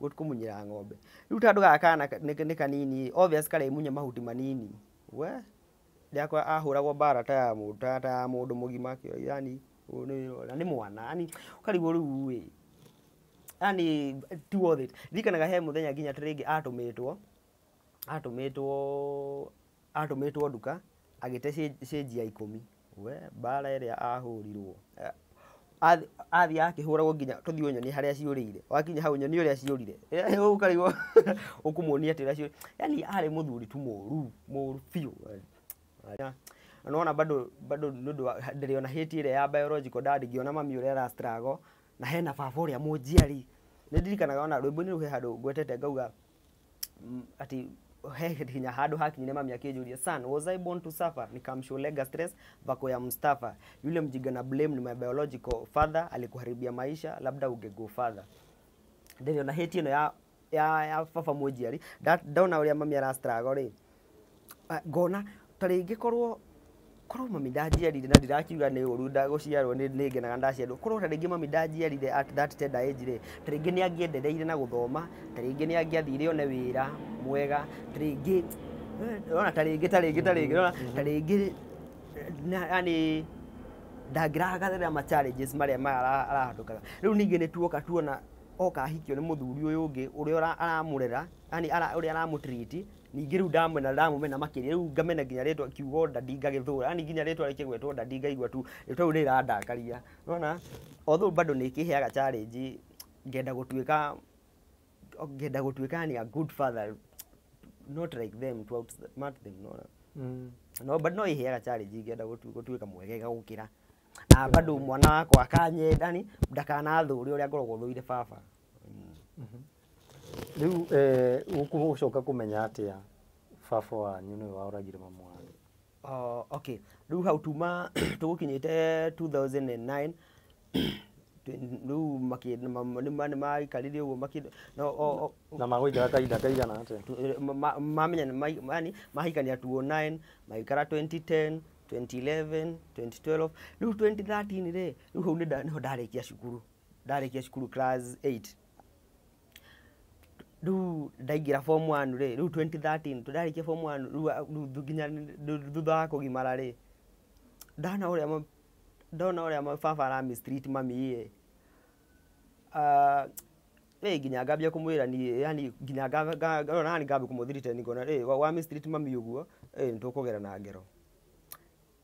kũmunyĩra ng'ombe. Rĩu tondũ gaka kana nĩ kanini, obvious karĩmunya mahuti manini, we rĩakwa ahũragwo mbara ta ya mũndũ mũgima, yani na nĩ mwana, yani ũkarigwo rĩu ĩ, yani ti worth it. Ndirikanaga he mũthenya nginya ta rĩngĩ atũmĩtwo nduka agĩte cĩnji ya 10, we mbara ĩrĩa ahũrirwo, athiĩ akĩhũragwo nginya tũthiĩ ũnyonie harĩa ciũrĩire, wakinya hau nyonie ũrĩa ciũrire, ũkarigwo ũkũmuonia atĩ ũrĩa ciũrire, yani arĩ mũthuri tu mũru, mũru biũ. Nĩwona bado nĩ ũndũ wa ndĩrĩ ona hate ĩrĩa ya biological dad, ngĩona mami ũrĩa ara struggle na hena baba ũrĩa mũnjiari. Nĩ ndirikanaga ona rwĩmbo-inĩ rũu he handũ ngwetete ngauga ati he nginya handũ hakinyire mami akĩnjũria, son, was I born to suffer? Nikamshow stress vako ya Mustafa, yule mjinga na blame ni my biological father, alikuharibia maisha, labda unge go further. Ndĩrĩ ona hate ĩno ya baba mũnjiari, ndona ũrĩa mami ara struggle rĩ, ngona ta rĩngĩ korwo mami ndanjiarire, na ndirakiuga nĩ ũru gũciarwo nĩ ngenaga ndaciarwo, korwo ta rĩngĩ mami ndanjiarire at that tender age rĩ, ta rĩngĩ nĩ angĩendereire na gũthoma, ta rĩngĩ nĩ angĩathire one wĩra mwega, ta rĩngĩ ũrona, ta rĩngĩ ũrona, ta rĩngĩ yani ndangĩragarĩra ma challenges marĩa arahatũkaga. Rĩu ningĩ nĩ tuoka tuona oka ahikio nĩ mũthuri ũyũ ũngĩ ũrĩa aramũrera, yani ũrĩa aramũtreat, ningĩ rĩu ndamũmena makĩria, rĩu ngamena nginya rĩtwa kiugo daddy ngagĩthũra, yani nginya rĩtwa rĩkĩgwetwo daddy ngaigua tu rĩtwa rĩu nĩrĩrandakaria, ũrona. Although bado nĩ ĩkĩheaga challenge, ngenda gũtuĩka ni a good father, not like them, to outsmart them, no. No, but no iheaga challenge ngenda gũtuĩka mwegega gũkĩra, na bado mwana wakwa akanyenda, yani ndakanathũre ũrĩa ngoragwo thũire baba. Rĩu ũgũcoka kũmenya atĩa baba wanyu nĩwe waũragire mamu wanyu? Oh, okay, rĩu hau tuma tũgũkinyĩte 2009 rĩu nĩmaikarire ũguo no Na magũikara kahinda kaigana atĩa? Mamenya yani mahikania 2009, maikara 2010, 2011, 2012, rĩu 2013 rĩ, rĩu hau nĩho ndarĩkia cukuru, ndarĩkia cukuru class 8, rĩu ndaingĩra form 1 rĩ, rĩu 2013 tũndarĩkia form 1, rĩu nginya thutha wa kũgimara rĩ, ndona ũrĩa baba ara mistreat mami ĩ, ĩ nginya ngambia kũmwĩra niĩ, yani nginya ngona ngambia kũmũthirite, ngona ĩ wa mistreat mami ũguo, ĩ nĩtũkũgera na ngero,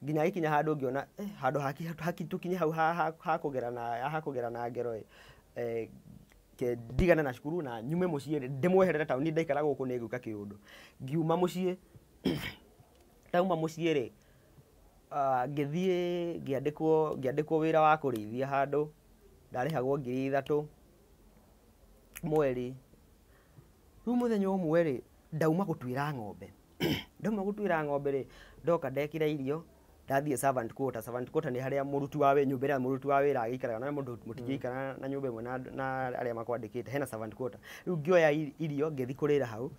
nginya gĩkinya handũ ngĩona handũ haki tũkinye hau hakũgera na ngero ĩ, ndigane na cukuru na nyume mũciĩ ndĩmweherere taũni, ndaikara gũkũ nĩ ngwĩka kĩũndũ. Ngiuma mũciĩ, ndauma mũciĩ rĩ, ngĩthiĩ ngĩandĩkwo wĩra wa kũrĩithia handũ, ndarĩhagwo 3,000 mweri. Rĩu mũthenya ũmwe rĩ, ndauma gũtuĩra ng'ombe, ndauma gũtuĩra ng'ombe rĩ, ndoka ndekĩra irio, ndathiĩ servant quarter. Servant quarter nĩ harĩa mũruti wa wĩra, nyũmba ĩrĩa mũruti wa wĩra agĩikaraga, na mũndũ mũtingĩikara na nyũmba ĩmwe na arĩa makwandĩkĩte, hena servant quarter. Rĩu ngĩoya irio ngĩthiĩ kũrĩra hau,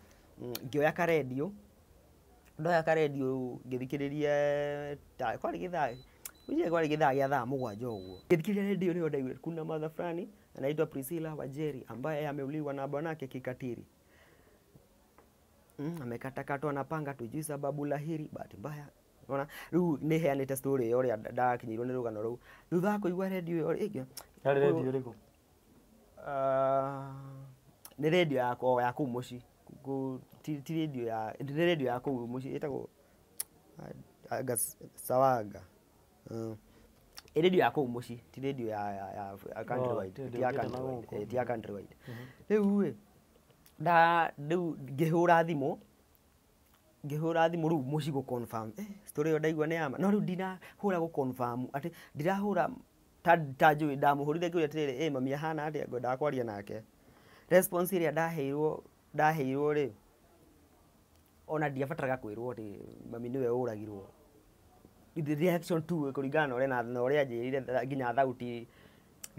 ngĩoya karendio, ndoya karendio ngĩthikĩrĩria ta kwarĩ gĩthaa, kwarĩ gĩthaa gĩa thaa 7 ũguo, ngĩthikĩrĩria rendio nĩho ndaiguire kuna mother fulani anaitwa Priscilla Wajeri ambaye ameuliwa na bwanake kikatili, amekatakatwa na panga, tujui sababu lahiri, bahati mbaya. Unaona, rĩu nĩ heanĩte story ĩyo ũrĩa ndakinyirwo nĩ rũgano rũu thutha wa kũigua rendio ĩyo ĩngĩ. Yarĩ rendio ĩrĩkũ? Nĩ rendio ya ya kũu mũciĩ, ti rendio ya, nĩ rendio ya kũu mũciĩ ĩtagwo Sawaga. Ĩ rendio ya kũu mũciĩ, ti rendio ya countrywide, ti ya countrywide, ti ya countrywide. Rĩu ĩ rĩu ngĩhũra thimũ, rĩu mũciĩ gũ confirm story ĩyo ndaigua nĩ ya ma, no rĩu ndinahũra gũ confirm atĩ ndirahũra ta njũĩ, ndamũhũrire ngĩũria atĩrĩrĩ, ĩ mami ahana atĩa, ngwendaga kwaria nake. Response ĩrĩa ndaheirwo rĩ, ona ndiabataraga kwĩrwo atĩ mami nĩwe ũragirwo. The reaction tu kũringana na ũrĩa na ũrĩa anjĩrire nginya thauti,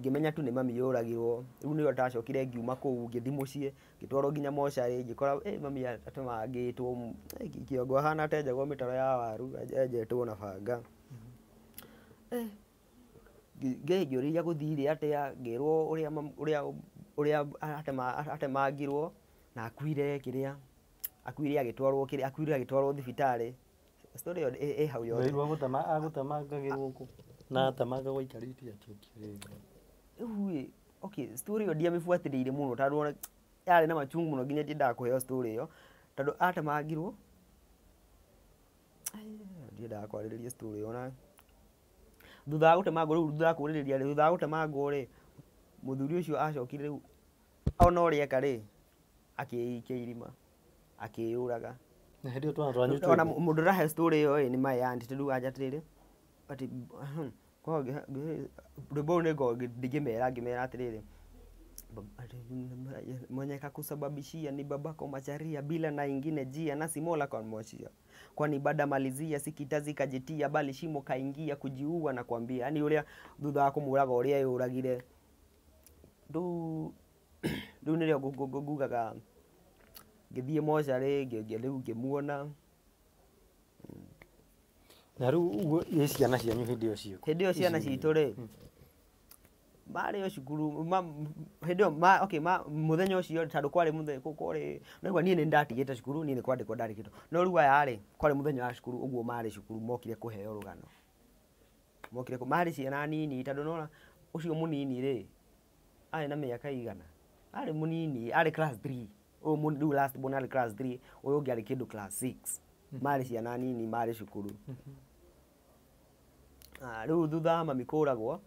ngĩmenya tu nĩ mami ũragirwo. Rĩu nĩrĩo ndacokire ngiuma kũu ngĩthiĩ mũciĩ, ngĩtwarwo nginya mocarĩ, ngĩkora mami atemangĩtwo kĩongo ahana ta enjagwo mĩtaro ya waru, enjetwo na banga. Ngĩũria gũthire atĩa, ngĩrwo ũrĩa atemangirwo na akuire kĩrĩa, akuire agĩtwarwo kĩrĩa, akuire agĩtwarwo thibitarĩ. Story ĩyo ĩ hau yothe. Wĩrwo agũtemangagĩrwo kũ? Na atemangagwo aikarĩte atĩa? Rĩu ĩ, okay, story ĩyo ndiamĩbuatĩrĩire mũno tondũ yarĩ na machungu mũno nginya ndiendaga kũheo story ĩyo, tondũ atemangirwo, ndiendaga kwarĩrĩria story ĩyo. Na thutha wa gũtemangwo rĩu, thutha wa kũrĩrĩria rĩ, thutha wa gũtemangwo rĩ, mũthuri ũcio acokire rĩu ona ũrĩa eka rĩ, akĩikia irima, akĩyũraga. Na hĩndĩ ĩyo twana twanyu Ona mũndũ ũrahe story ĩyo ĩ nĩ my aunt, tondũ anja atĩrĩrĩ, atĩ rwĩmbo rũu nĩngorwo ngĩmera atĩrĩrĩ, mwenye kakusababishia ni babako Macharia, bila na ingine jia na simola kwa mochia, kwani baada malizia si kitazi kajitia, bali shimo kaingia kujiua na kuambia, yani ũrĩa thutha wa kũmũraga ũrĩa yũragire. Rĩu nĩrĩo ngugaga ngĩthiĩ mocarĩ, rĩu ngĩmuona. Na rĩu ũguo ĩ ciana cianyu hĩndĩ ĩyo ciĩkũ? Hĩndĩ ĩyo ciana citũ rĩ, marĩ o cukuru, hĩndĩ ĩyo okay, mũthenya ũcio tondũ kwarĩ mũthenya, kwarĩ, naigua niĩ nĩ ndatigĩte cukuru, niĩ nĩ kwandĩkwo ndarĩkĩtwo, no rĩu aya rĩ, kwarĩ mũthenya wa cukuru ũguo marĩ cukuru mokire kũheo rũgano, mokire marĩ ciana nini, tondũ nĩwona ũcio mũnini rĩ, arĩ na mĩaka igana, arĩ mũnini, arĩ class 3, ũyũ rĩu last born arĩ class 3, ũyũ ũngĩ arĩ kĩndũ class 6, marĩ ciana nini, marĩ cukuru. Rĩu thutha wa mami kũragwo,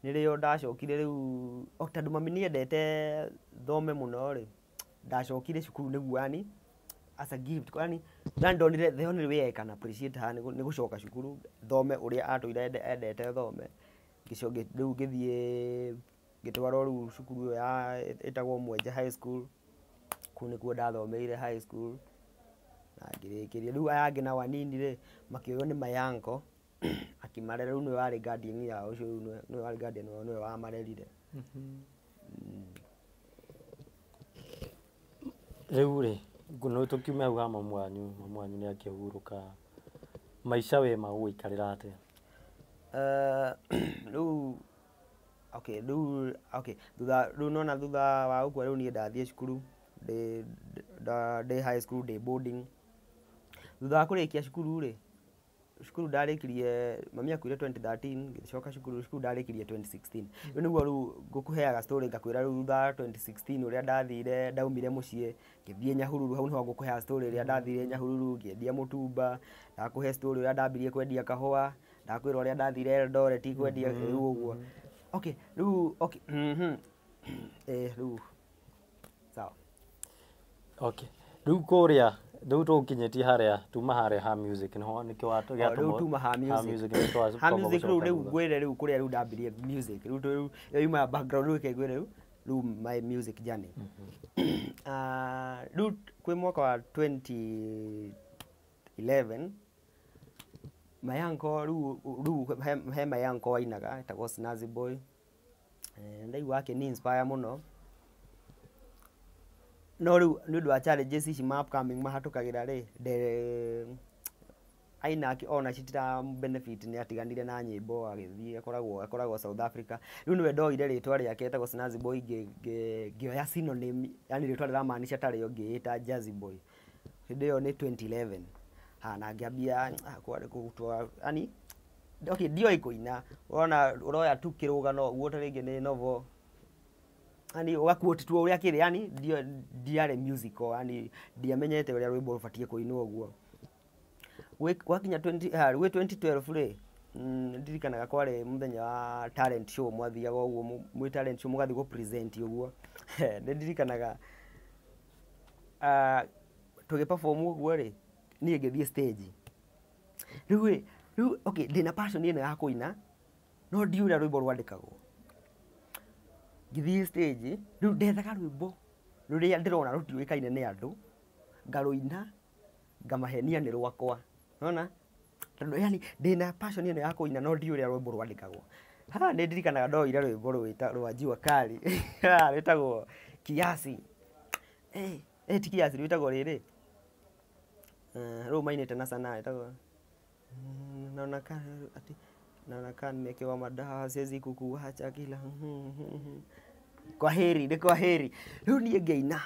nĩrĩo ndacokire rĩu, tondũ mami nĩendete thome mũno rĩ, ndacokire cukuru nĩguo yani as a gift, yani ndonire the only way I can appreciate her nĩ gũcoka cukuru thome ũrĩa atũire endete thome. Rĩu ngĩthiĩ ngĩtwarwo rĩu cukuru ĩyo ya ĩtagwo Mwenja High School. Kũu nĩkuo ndathomeire high school na ngĩrĩkĩria. Rĩu aya angĩ nao anini rĩ, makĩoywo nĩ my uncle akĩmarera. Rĩu nĩwe warĩ guardian yao, ũcio rĩu nĩwe warĩ guardian wao, nĩwe wamarerire. Rĩu rĩ, no tũkiume hau ha mamu wanyu, mamu wanyu nĩ akĩhurũka, maica we magũgũikarĩra atĩa? Rĩu okay, rĩu okay, thutha rĩu nona thutha wa gũkua rĩu niĩ ndathiĩ cukuru ndĩ high school ndĩ boarding. Thutha wa kũrĩkia cukuru rĩ, cukuru ndarĩkirie, mami akuire 2013, ngĩcoka cukuru, cukuru ndarĩkirie 2016. Rĩu nĩguo rĩu ngũkũheaga story ngakwĩra rĩu thutha wa 2016 ũrĩa ndathire, ndaumire mũciĩ ngĩthiĩ Nyahururu. Hau nĩho ngũkũheaga story ĩrĩa ndathire Nyahururu ngĩendia mũtumba, ndakũhe story ũrĩa ndambirie kwendia kahũa, ndakwĩra ũrĩa ndathire Eldoret kwendia, rĩu ũguo. Okay, rĩu okay, rĩu sawa. Okay, rĩu kũrĩa rĩu tũgũkinyĩtie harĩa tuma harĩa ha music nĩho nĩkĩo Rĩu tuma ha music. Music nĩkĩo Ha music rĩu rĩu ngwĩre rĩu kũrĩa rĩu ndambirie music rĩu rĩu ĩyo yuma background. Rĩu reke ngwĩre rĩu rĩu my music journey. Rĩu kwĩ mwaka wa 2011 my uncle rĩu rĩu he my uncle wainaga etagwo Snazy Boy. Ndaigua akĩni inspire mũno, no rĩu nĩ ũndũ wa challenges ici ma upcoming mahatũkagĩra rĩ, aina ona citira benefit, nĩ atiganire na nyĩmbo agĩthiĩ akoragwo South Africa. Rĩu nĩwe ndoire rĩtwa rĩake etagwo Snazy Boy, ngĩoya synonym, yani rĩtwa rĩramaanisha tarĩo, ngĩĩta Jazzy Boy. Hĩndĩ ĩyo nĩ 2011. Ha na ngĩambia gũtwa, yani okay, ndioĩ kũina, ũrona ũroya tu kĩrũgano ũguo, ta rĩngĩ nĩ novel, yani ũgaquote tu ũrĩa kĩrĩ, yani ndiarĩ musical, yani ndiamenyete ũrĩa rwĩmbo rũbatiĩ kũinwo ũguo. Gwakinya 20 ha gwĩ 2012 rĩ, ndirikanaga kwarĩ mũthenya wa talent show, mwathiaga ũguo mwĩ talent show mũgathiĩ gũ present ũguo. Nĩ ndirikanaga tũgĩ perform ũguo rĩ, niĩ ngĩthiĩ stage. Rĩu rĩ, rĩu okay, ndĩna passion ĩno ya kũina no ndiũĩ ũrĩa rwĩmbo rwandĩkagwo. Ngĩthiĩ stage, rĩu ndethaga rwĩmbo rũrĩa ndĩrona rũtiũĩkaine nĩ andũ, ngarũina ngamahenia nĩ rwakwa, nona tondũ yani ndĩna passion ĩno ya kũina no ndiũĩ ũrĩa rwĩmbo rwandĩkagwo. Ha nĩ ndirikanaga ndoire rwĩmbo rwa Jua Kali rwĩtagwo Kiasi, ti Kiasi, rwĩtagwo rĩrĩ, rũu mainĩte na Sanaa, rwĩtagwo naona ka ati naona ka nimekewa madawa siwezi kukuacha kila kwa heri, nĩ kwa heri. Rĩu niĩ ngĩina,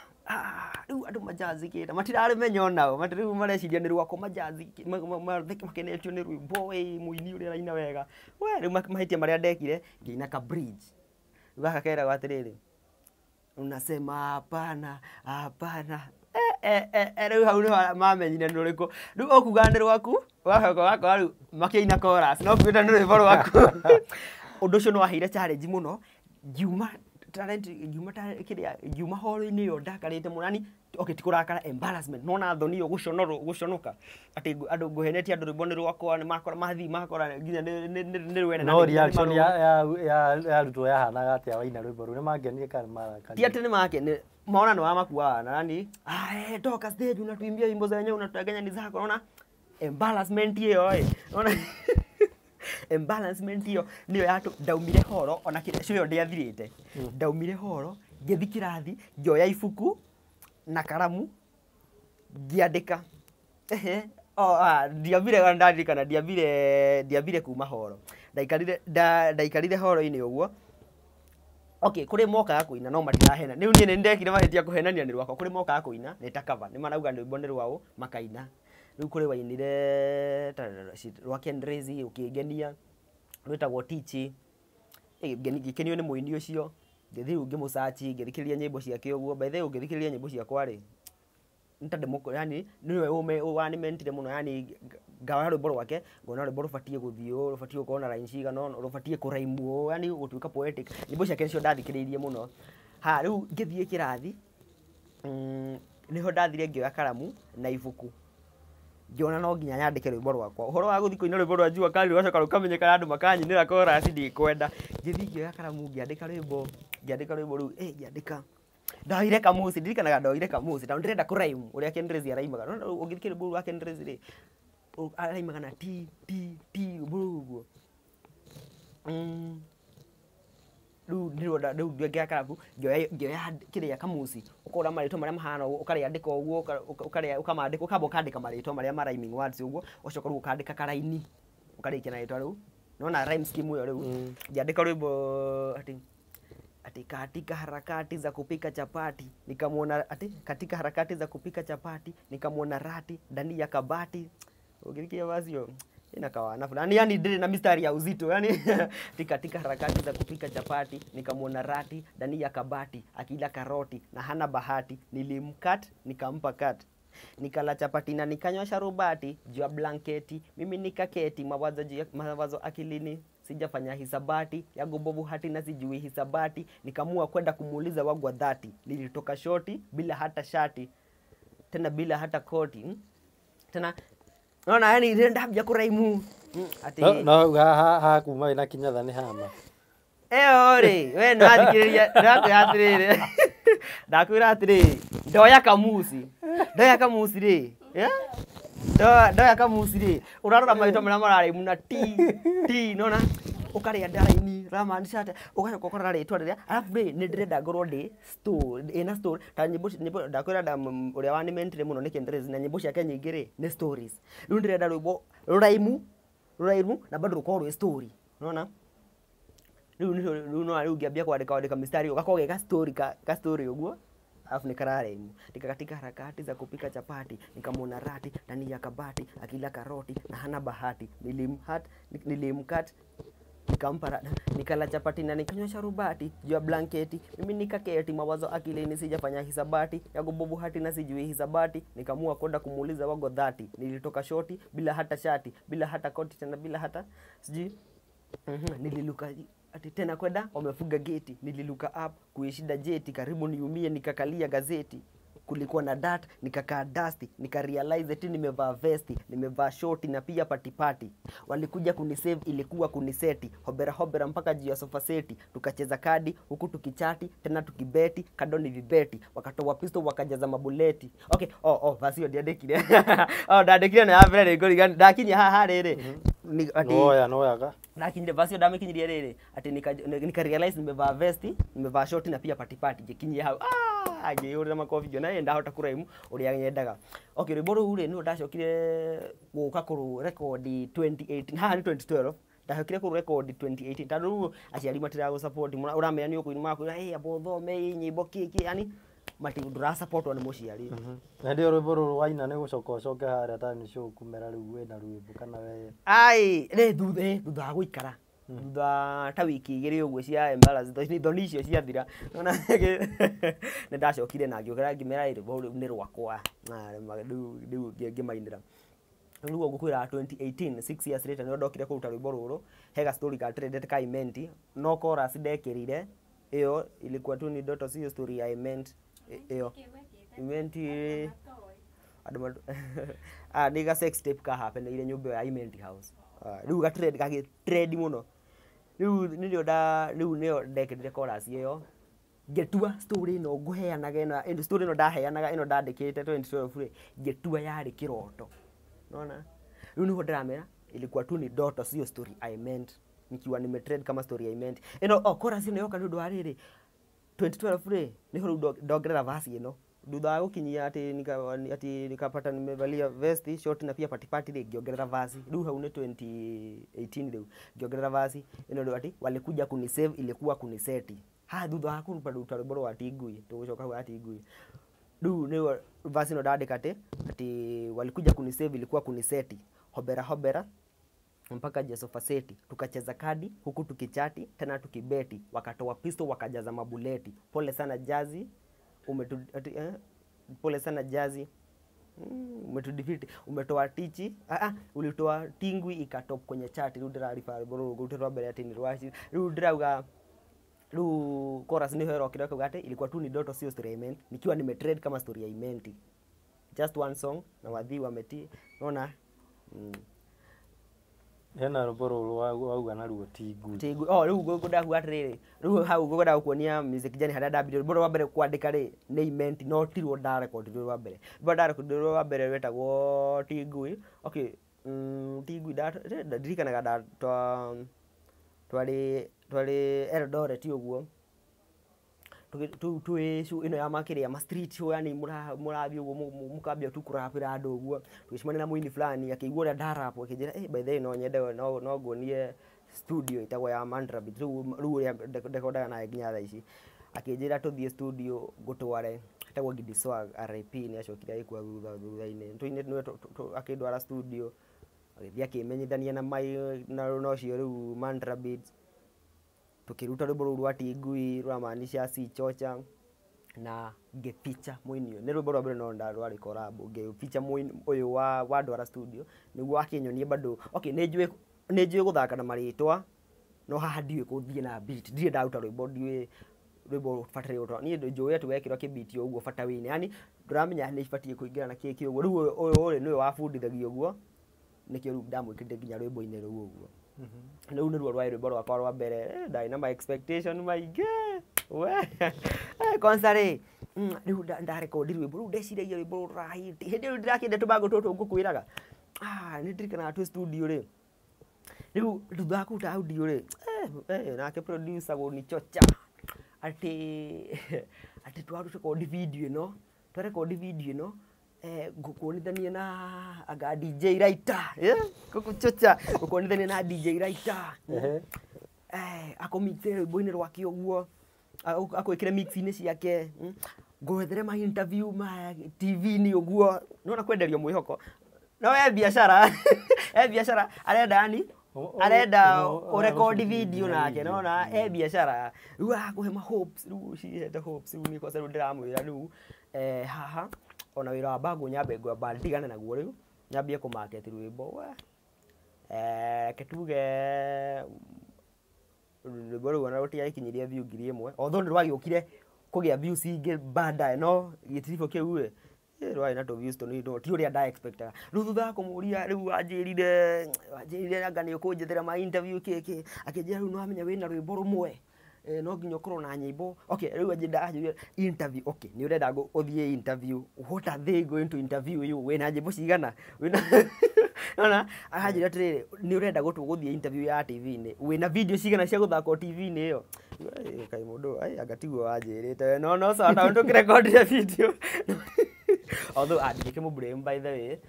rĩu andũ manjazikĩte matirarĩmenya onao, rĩu mareciria nĩ rwakwa, makenetio nĩ rwĩmbo, ĩ mũini ũrĩa araina wega we. Rĩu mahĩtia marĩa ndekire, ngĩina ka bridge. Rĩu gaka keragwo atĩrĩrĩ, unasema hapana hapana, rĩu hau nĩho mamenyire nĩ ũrĩkũ. Rĩu ũkuga nĩ rwaku, ũgacoka ũgakora rĩu makĩina chorus no kuĩta nĩ rwĩmbo rwaku. Ũndũ ũcio nĩ waheire challenge mũno, ngiuma talent, ngiuma kĩrĩa, ngiuma hall-inĩ ĩyo ndakarĩte mũno, yani okay, ti kũrakara, embarrassment, nona thoni ĩyo, gũconorwo, gũconoka atĩ andũ ngũhenetie andũ rwĩmbo nĩ rwakwa, nĩ makora mathiĩ makora nginya nĩ rwene. No reaction ya arutwo yahanaga atĩa waina rwĩmbo rũu? Nĩ mangenire kana nĩ Ti atĩ nĩ makene, maona nĩ wamakuaga na yani, toka stage unatuimbia wimbo zenyewe unatudanganya ni zako. Unaona embarrassment ĩyo ĩ, unaona embarrassment ĩyo nĩyo yatũ ndaumire horo, ona kĩrĩa show ĩyo ndĩathirĩte, ndaumire horo ngĩthi kĩrathi ngĩoya ibuku na karamu ngĩandĩka. Ehe, ndiambire, ndarikana ndiambire kuma horo, ndaikarire ndaikarire horo-inĩ ũguo. Okay, kũrĩ mokaga kũina no matirahena. Rĩu niĩ nĩ ndekire mahĩtia kũhenania nĩ rwakwa. Kũrĩ mokaga kũina nĩ ta cover, nĩ marauga rwĩmbo nĩ rwao makaina. Rĩu kũrĩ wainire ta rwa Ken Rizzi ũkĩngenia, rwĩtagwo Tichi. Ngĩkenio nĩ mũini ũcio, ngĩthiĩ rĩu ngĩmũ-search, ngĩthikĩrĩria nyĩmbo ciake ũguo. By the way, ũngĩthikĩrĩria nyĩmbo ciakwa rĩ, nĩ ta yani nĩwe wanimentire mũno, yani ngaoya rwĩmbo rwake ngona rwĩmbo rũbatiĩ gũthiĩ ũũ, rũbatiĩ gũkorwo na line cigana ũna, rũbatiĩ kũraimu ũũ, yani gũtuĩka poetic. Nyĩmbo ciake nĩcio ndathikĩrĩirie mũno. Ha rĩu ngĩthiĩ kĩrathi, nĩho ndathire ngĩoya karamu na ibuku, ngĩona no nginya nyandĩke rwĩmbo rwakwa. Ũhoro wa gũthiĩ kũina rwĩmbo rwa Jua Kali rũgacoka rũkamenyekana andũ makanyinĩra chorus, ndikwenda. Ngĩthiĩ ngĩoya karamu ngĩandĩka rwĩmbo, ngĩandĩka rwĩmbo rũu, ngĩandĩka. Ndoire kamusi, ndirikanaga ndoire kamusi tondũ ndĩrenda kũraimu ũrĩa Kenrazy araimaga. No ũngĩthikĩrĩria rwĩmbo rwa Kenrazy rĩ, araimaga na t t t ũguo. Rĩu ndĩrona rĩu ngĩoya karabu, ngĩoya kĩrĩa kamuci, ũkora marĩtwa marĩa mahana ũguo, ũkarĩandĩka ũguo, ũkarĩa ũkamandĩka, ũkamba ũkandĩka marĩtwa marĩa ma rhyming words ũguo, ũgacoka rĩu ũkandĩka karaini, ũkarĩkia na rĩtwa rĩu. Nĩwona rhyme scheme ĩyo rĩu, ngĩandĩka rwĩmbo atĩ ati katika harakati za kupika chapati nikamwona, ati katika harakati za kupika chapati nikamwona rati ndani ya kabati. Ũngĩthikĩrĩria verse ĩyo ina kawana fulani, yani ndĩrĩ na mistari ya uzito yani ati katika harakati za kupika chapati nikamwona rati ndani ya kabati akila karoti na hana bahati, nilimkat nikampa kat, nikala chapati na nikanywa sharubati juu ya blanketi, mimi nikaketi, mawazo juu ya mawazo akilini, sijafanya hisabati yangu bovu hati na sijui hisabati, nikamua kwenda kumuuliza wangu wa dhati, nilitoka shoti bila hata shati tena bila hata koti, Tena naona yani ndambia kuraimu ati no haha haha kuma wĩna kinyatha nĩ hama. Ĩyo rĩ, we nĩwathikĩrĩria, ndakwĩra atĩrĩrĩ, ndakwĩra atĩrĩrĩ, ndoya kamuci, ndoya kamuci rĩ, ndoya kamuci rĩ, ũrarora marĩtwa marĩa mararaimu na t t, nĩwona ũkarĩa ndaraini, ũramaanisha atĩa, ũgacoka ũkarora rĩtwa rĩrĩa, arabu rĩ, nĩ ndĩrenda ngorwo ndĩ story, ĩna story, ta nyĩmbo nyĩmbo ndakwĩra ũrĩa wanimentire mũno nĩ Kenrazy, na nyĩmbo ciake nyingĩ rĩ, nĩ stories. Rĩu ndĩrenda rwĩmbo rũraimu, rũraimu, na bado rũkorwo rwĩ story, nĩwona? Rĩu nĩho rĩu no rĩu ngĩambia kwandĩka kwandĩka mistari ũgakorwo ge ka story ka story ũguo, alafu nikararaimu. Nika katika harakati za kupika chapati nikamwona rati ndani ya kabati akila karoti na hana bahati, nilimhat nilimkat nikampa nikala chapati na nikanywa sharubati juu ya blanketi, mimi nikaketi, mawazo akilini, sijafanya hisabati yangu bovu hati na sijui hisabati, nikamua kwenda kumuuliza wago dhati, nilitoka shoti bila hata shati bila hata koti tena bila hata sijui. Nililuka ati tena kwenda wamefuga geti, nililuka up kuishinda jeti, karibu niumie, nikakalia gazeti, kulikuwa na dat, nikakaa dusty, nikarealize eti nimevaa vesti, nimevaa shoti na pia patipati. Walikuja kunisave, ilikuwa kuniseti, hobera hobera mpaka juu ya sofa seti, tukacheza kadi huku tukichati tena tukibeti, kado ni vibeti, wakatoa pistol wakajaza mabuleti. Okay, oh verse hiyo ndiandĩkire. Oh, ndandĩkire na ya mbere nĩ ndakinyia haha rĩrĩ. Ati Noya noyaga. Ndakinyire verse ĩyo ndamĩkinyirie rĩrĩ, ati nika realize nimevaa vesti, nimevaa shoti na pia patipati, ngĩkinyia hau. Ngĩhũrĩra makobi ngĩona ĩ ndahota kũraimu ũrĩa nyendaga. Okay, rwĩmbo rũu rĩ, nĩruo ndacokire gũka kũrũrekondi 2018, haha nĩ 2012, ndacokire kũrũrekondi 2018, tondũ rĩu aciari matiragũ support, ũramenya nĩ ũkũina magakwĩra ĩ amba ũthome ĩ nyĩmbo kĩ kĩ, yani ndũrasupportwo nĩ mũciari. Na hĩndĩ ĩyo rwĩmbo rũrũ waina nĩ gũcoka ũcoke harĩa taũni show kũmera rĩu wĩna rwĩmbo kana we Ai, rĩ thutha wa gũikara thutha ta wiki igĩrĩ ũguo cia embarrass, thoni icio ciathira, nĩwona nĩ ndacokire na ngĩũkĩra ngĩmera rwĩmbo rũu nĩ rwakwa, na rĩu ngĩmainĩra. Rĩu ũguo ngũkwĩra 2018, 6 years later nĩrĩo ndokire kũruta rwĩmbo rũrũ, he ga story ka trended ka Imenti, no chorus ndekĩrire, ĩyo ilikuwa tu ni ndoto sio story ya Imenti ĩyo. Imenti andũ nĩ ga sex tape kahapeneire nyũmba ĩyo ya Imenti House. Rĩu ga trend gagĩ trend mũno. Rĩu nĩrĩo nda rĩu nĩyo ndekĩrire chorus ĩyo, ngĩtua story ĩno ngũheanaga ĩno story ĩno ndaheanaga ĩno ndandĩkĩte 2012 rĩ, ngĩtua yarĩ kĩroto. Unaona? Rĩu nĩho ndĩramera ilikuwa tu ni ndoto sio story I meant, nikiwa nimetrend kama story I meant. Ĩno oh chorus ĩno yoka nĩ ũndũ wa rĩrĩ 2012 rĩ, nĩho rĩu ndongerera verse ĩno. Thutha wa gũkinyia ati nikapata nimevalia vesti short na pia patipati rĩ, ngĩongerera verse. Rĩu hau nĩ 2018 rĩu ngĩongerera verse ĩno rĩu ati walikuja kunisave ilikuwa kuniseti. Haha thutha wa kũruta rwĩmbo rwa Tingui, tũgũcoka hau ha Tingui. Rĩu nĩyo verse ĩno ndandĩka ati walikuja kunisave ilikuwa kuniseti, hobera hobera mpaka juu ya sofa seti, tukacheza kadi huku tukichati tena tukibeti, wakatoa pistol wakajaza mabuleti. Pole sana Jazi, pole sana Jazi, umetudefeat, umetoa tichi, ulitoa Tingui ikatop kwenye chati. Rĩu ndĩrariba rwĩmbo rũrũ ngũrute rwa mbere atĩ nĩ rwa rĩu ndĩrauga rĩu chorus nĩho ĩrokire ĩkauga atĩ ilikuwa tu ni ndoto sio story I meant, nikiwa nimetrend kama story ya Imenti. Just one song na wathii wameti, unaona? Hena rwĩmbo rũrũ wauga naruo ti ngui. Ti ngui. Oh, rĩu ngwendaga kuga atĩrĩrĩ, rĩu hau ngwendaga gũkuonia music journey harĩa ndambirie. Rwĩmbo rwa mbere kwandĩka rĩ nĩ Imenti, no tirwo ndarekondire rwa mbere. Rwĩmbo ndarekondire rwa mbere rwetagwo ti ngui. Okay, ti ngui ndirikanaga twarĩ Eldoret ũguo, twĩ show ĩno ya makĩrĩa ma street show, yani mũrathiĩ ũguo mũkambia tu kũrapĩra andũ ũguo. Tũgĩcemania na mũini fulani, akĩigua ũrĩa ndarap, akĩnjĩra, "Eh, by the way, no nyende no nguonie studio ĩtagwo ya Mantra Beat." Rĩu ũrĩa ndekondaga naye nginya thaa ici, akĩnjĩra tũthiĩ studio ngũtware, etagwo Gidi Swag, RIP, nĩ acokire agĩkua thutha-inĩ. Nĩwe akĩndwara studio, agĩthiĩ akĩmenyithania na mai na ũcio rĩu Mantra Beats. Tũkĩruta rwĩmbo rũu rwa ti ngui, rũramaanisha si chocha, na ngĩficha mũini ũyũ. Nĩ rwĩmbo rwa mbere no rwarĩ collab, ngĩficha mũini ũyũ wa wandwara studio nĩguo akĩnyonie bado. Okay, nĩ njũĩ gũthaka na marĩtwa, no haha ndiũĩ gũthiĩ na beat, ndirĩ ndaruta rwĩmbo, ndiũĩ rwĩmbo rũbataire gũtwarwo. Niĩ njũĩ atĩ wekĩrwo kĩbiti ũguo bata wĩine, yani ndũramenya nĩ ibatiĩ kũingĩra na kĩ kĩ ũguo. Rĩu ũyũ rĩ nĩwe wabundithagia ũguo, nĩkĩo rĩu ndamwĩkĩrire nginya rwĩmbo-inĩ rũu ũguo. Rĩu nĩruo rwarĩ rwĩmbo rwakwa rwa mbere. Ndarĩ na ma expectation maingĩ we. Kwanza rĩ, rĩu ndarekondi rwĩmbo rũu, ndeciragia rwĩmbo rũrahiti. Hĩndĩ ĩyo ndĩrakĩenda tũbango tũtũ ngũkwĩraga. Nĩ ndirikanaga twĩ studio rĩ, rĩu thutha wa kũruta audio rĩ, nake producer gũnichocha atĩ twarekondi video ĩno, twarekondi video ĩno, ngũkuonithania na anga DJ Writer, gũkũchocha ngũkuonithania na DJ Writer, akũmixĩre rwĩmbo-inĩ rwake ũguo, akwĩkĩre mix-inĩ ciake, ngwethere ma interview ma TV-inĩ ũguo. Nĩwona kwenderio mwĩhoko, no e biacara, e biacara arenda, yani arenda ũrekondi video nake, nona e biacara. Rĩu arakũhe ma hopes, rĩu cihete hopes. Rĩu niĩ kwanza rĩu ndĩramwĩra rĩu, haha ona wĩra wa bango nyambe ngwamba ndigane naguo, rĩu nyambie kũmarket rwĩmbo we. Reke tuge rwĩmbo rũu ona rũtiagĩkinyirie view 1000, although nĩ rwagĩũkire kũgĩa views ingĩ baadaye, no gĩtiribũ kĩu rĩ, rwarĩ na tũ views tũnini, ti ũrĩa nda expectaga. Rĩu thutha wa kũmũria, rĩu wanjĩrire anga nĩ ũkũnjethera ma interview kĩ kĩ, akĩnjĩra rĩu nĩwamenya wĩna rwĩmbo rũmwe, no nginya ũkorwo na nyĩmbo. Okay, rĩu anjĩra interview, okay, nĩ ũrenda ũthiĩ interview, what are they going to interview you? Wĩna nyĩmbo cigana? Wĩna nona aranjĩra atĩrĩrĩ, nĩ ũrenda gũthiĩ interview ya TV-inĩ, wĩna video cigana cia gũthakwo TV-inĩ ĩyo? Kaĩ mũndũ anga tiguo wanjĩrĩte we, no sawa, tondũ tũkĩrekondire video. Although ndingĩkĩmũ blame, by the way,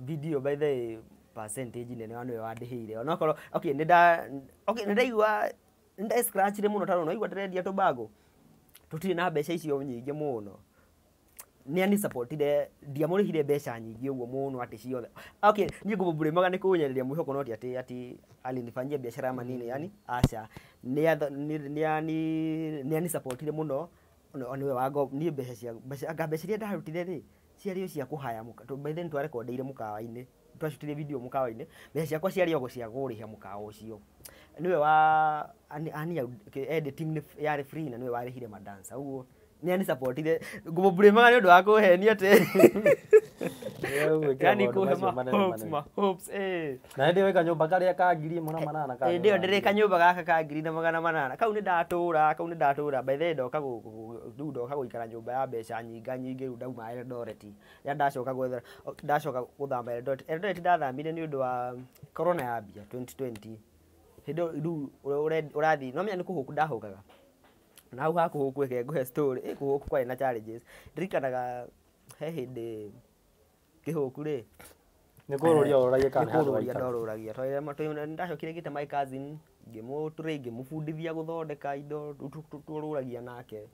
video by the way percentage nene nĩwe wandĩhĩire, onokorwo okay nĩ nda okay nĩ ndaigua nĩ nda scratchire mũno, tondũ no igua ndĩrendia tũbango tũtirĩ na mbeca icio nyingĩ mũno. Nĩ anisupportire, ndiamũrĩhire mbeca nyingĩ ũguo mũno atĩ ciothe. Okay, niĩ ngũmũblĩmaga nĩ kũnyenderia mwĩhoko, no ti atĩ alinifanyia biashara manini, yani aca, nĩ anisupportire mũno. Nĩwe wango niĩ mbeca cia mbeca, anga mbeca iria ndarutire rĩ ciarĩ o cia kũhaya by then twarekondeire mũkawa-inĩ, twacutire video mũkawa-inĩ, mbeca ciakwa ciarĩ o cia kũrĩha mũkawa ũcio. Nĩwe wa ani editing nĩ yarĩ free, na nĩwe warĩhire madansa, ũguo nĩ anisupportire. Ngũmũblĩmaga nĩ ũndũ wa kũhenia atĩ yani kũhe ma hopes, ma hopes. Na hĩndĩ ĩyo kanyũmba karĩa ka 1800 ka Hĩndĩ ĩyo ndĩrĩ kanyũmba gaka ka 1800 kau nĩ ndatũra, kau nĩ ndatũra. By the way, ndoka rĩu ndoka gũikara nyũmba ya mbeca nyinga nyingĩ. Rĩu ndauma Eldoret, rĩrĩa ndacoka gwetha, ndacoka gũthama Eldoret, Eldoret ndathamire nĩ ũndũ wa corona yambia 2020. Hĩndĩ ĩyo rĩu ũrathiĩ no menya nĩ kũhũku ndahũkaga, na hau ha kũhũku, reke ngũhe story. Kũhũku kwarĩ na challenges. Ndirikanaga he hĩndĩ kĩhũku rĩ, Nĩ kũrũria ũragia kana nĩ kũrũria ndorũragia, tondũ ndacokire ngĩte my cousin, ngĩmũtrain, ngĩmũbundithia gũthondeka indo, rĩu tũrũragia nake.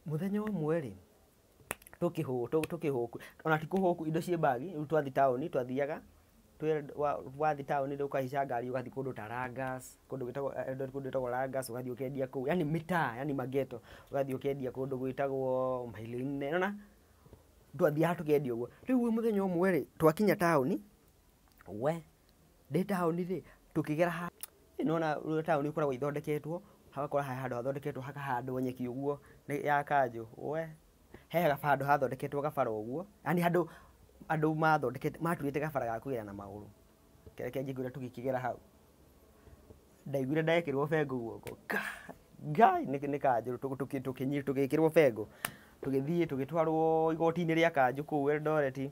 Mũthenya ũmwe rĩ, tũkĩhũku, ona ti kũhũku, indo ciĩ bagi, rĩu twathiĩ taũni, twathiaga wathiĩ taũni rĩ, ũkahaica ngari ũgathiĩ kũndũ ta Langas, kũndũ gwĩtagwo Eldoret, kũndũ gwĩtagwo Langas, ũgathiĩ ũkendia kũu, yani mĩtaa, yani mageto, ũgathiĩ ũkendia kũndũ gwĩtagwo Maili Nne, nĩwona twathiaga tũkendia ũguo. Rĩu mũthenya ũmwe rĩ, twakinya taũni, we ndĩ taũni rĩ, tũkĩgera ha nĩwona ũrĩa taũni ĩkoragwo ithondeketwo, hagakorwo he handũ hathondeketwo hakahandwo nyeki ũguo ya kanjũ, we he handũ hathondeketwo gabara ũguo, yani handũ Andũ mathondekete maturĩte gabara ga kũgera na magũrũ. Kĩrĩa njiguire tũgĩkĩgera hau. Ndaiguire ndekĩrwo bengo guoko. Ngai nĩ kanjũ tũgĩkĩrwo bengo. Tũgĩthiĩ tũgĩtwarwo igoti-inĩ rĩa kanjũ kũu Eldoret.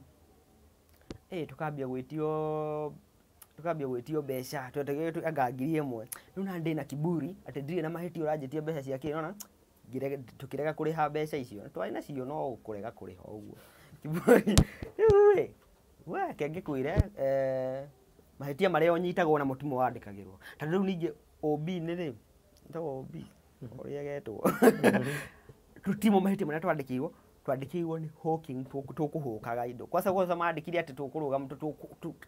Tũkambia gwĩtio mbeca twetagio anga 1000. Rĩu na ndĩna kiburi atĩ ndirĩ na mahĩtia ũranjĩtia mbeca cia kĩ nĩwona. Tũkĩrega kũrĩha mbeca icio. Twarĩ nacio no kũrega kũrĩha ũguo. Kiburi rĩu ĩ we reke ngĩkwĩre mahĩtia marĩa ũnyitagwo namo timo wandĩkagĩrwo. Tondũ rĩu ningĩ OB-inĩ rĩ, ĩtagwo OB ũrĩa ĩgetwo. Timo mahĩtia marĩa twandĩkĩirwo, twandĩkĩirwo nĩ hawking tũkũhũkaga indo. Kwanza kwanza mandĩkire atĩ tũkũrũgama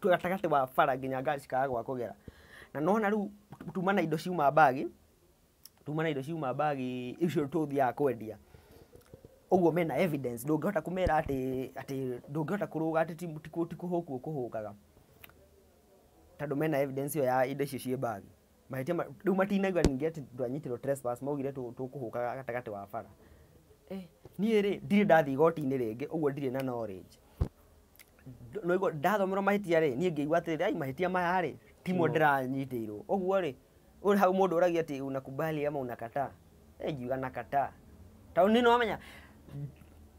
gatagatĩ wa bara nginya ngari cikaga gwa kũgera. Na nĩwona rĩu tuma na indo ciuma bagi, tuma na indo ciuma bagi icio tũthiaga kwendia. Ũguo mena evidence ndũngĩhota kũmera atĩ ndũngĩhota kũrũga atĩ ti kũhũkwo ũkũhũkaga. Tondũ mena evidence ĩyo ya indo icio ciĩ bagi. Mahĩtia rĩu matinaigua ningĩ atĩ twanyitirwo trespass maugire tũkũhũkaga gatagatĩ wa bara. Niĩ rĩ ndirĩ ndathiĩ igoti-inĩ rĩngĩ ũguo ndirĩ na knowledge. Nĩwaigua ndathomerwo mahĩtia rĩ niĩ ngĩigua atĩrĩrĩ ai mahĩtia maya rĩ timo ndĩranyitĩirwo. Ũguo rĩ ũrĩ hau mũndũ ũragia atĩ unakubali ama unakataa. Ngiuga nakataa. Tondũ niĩ nĩwamenya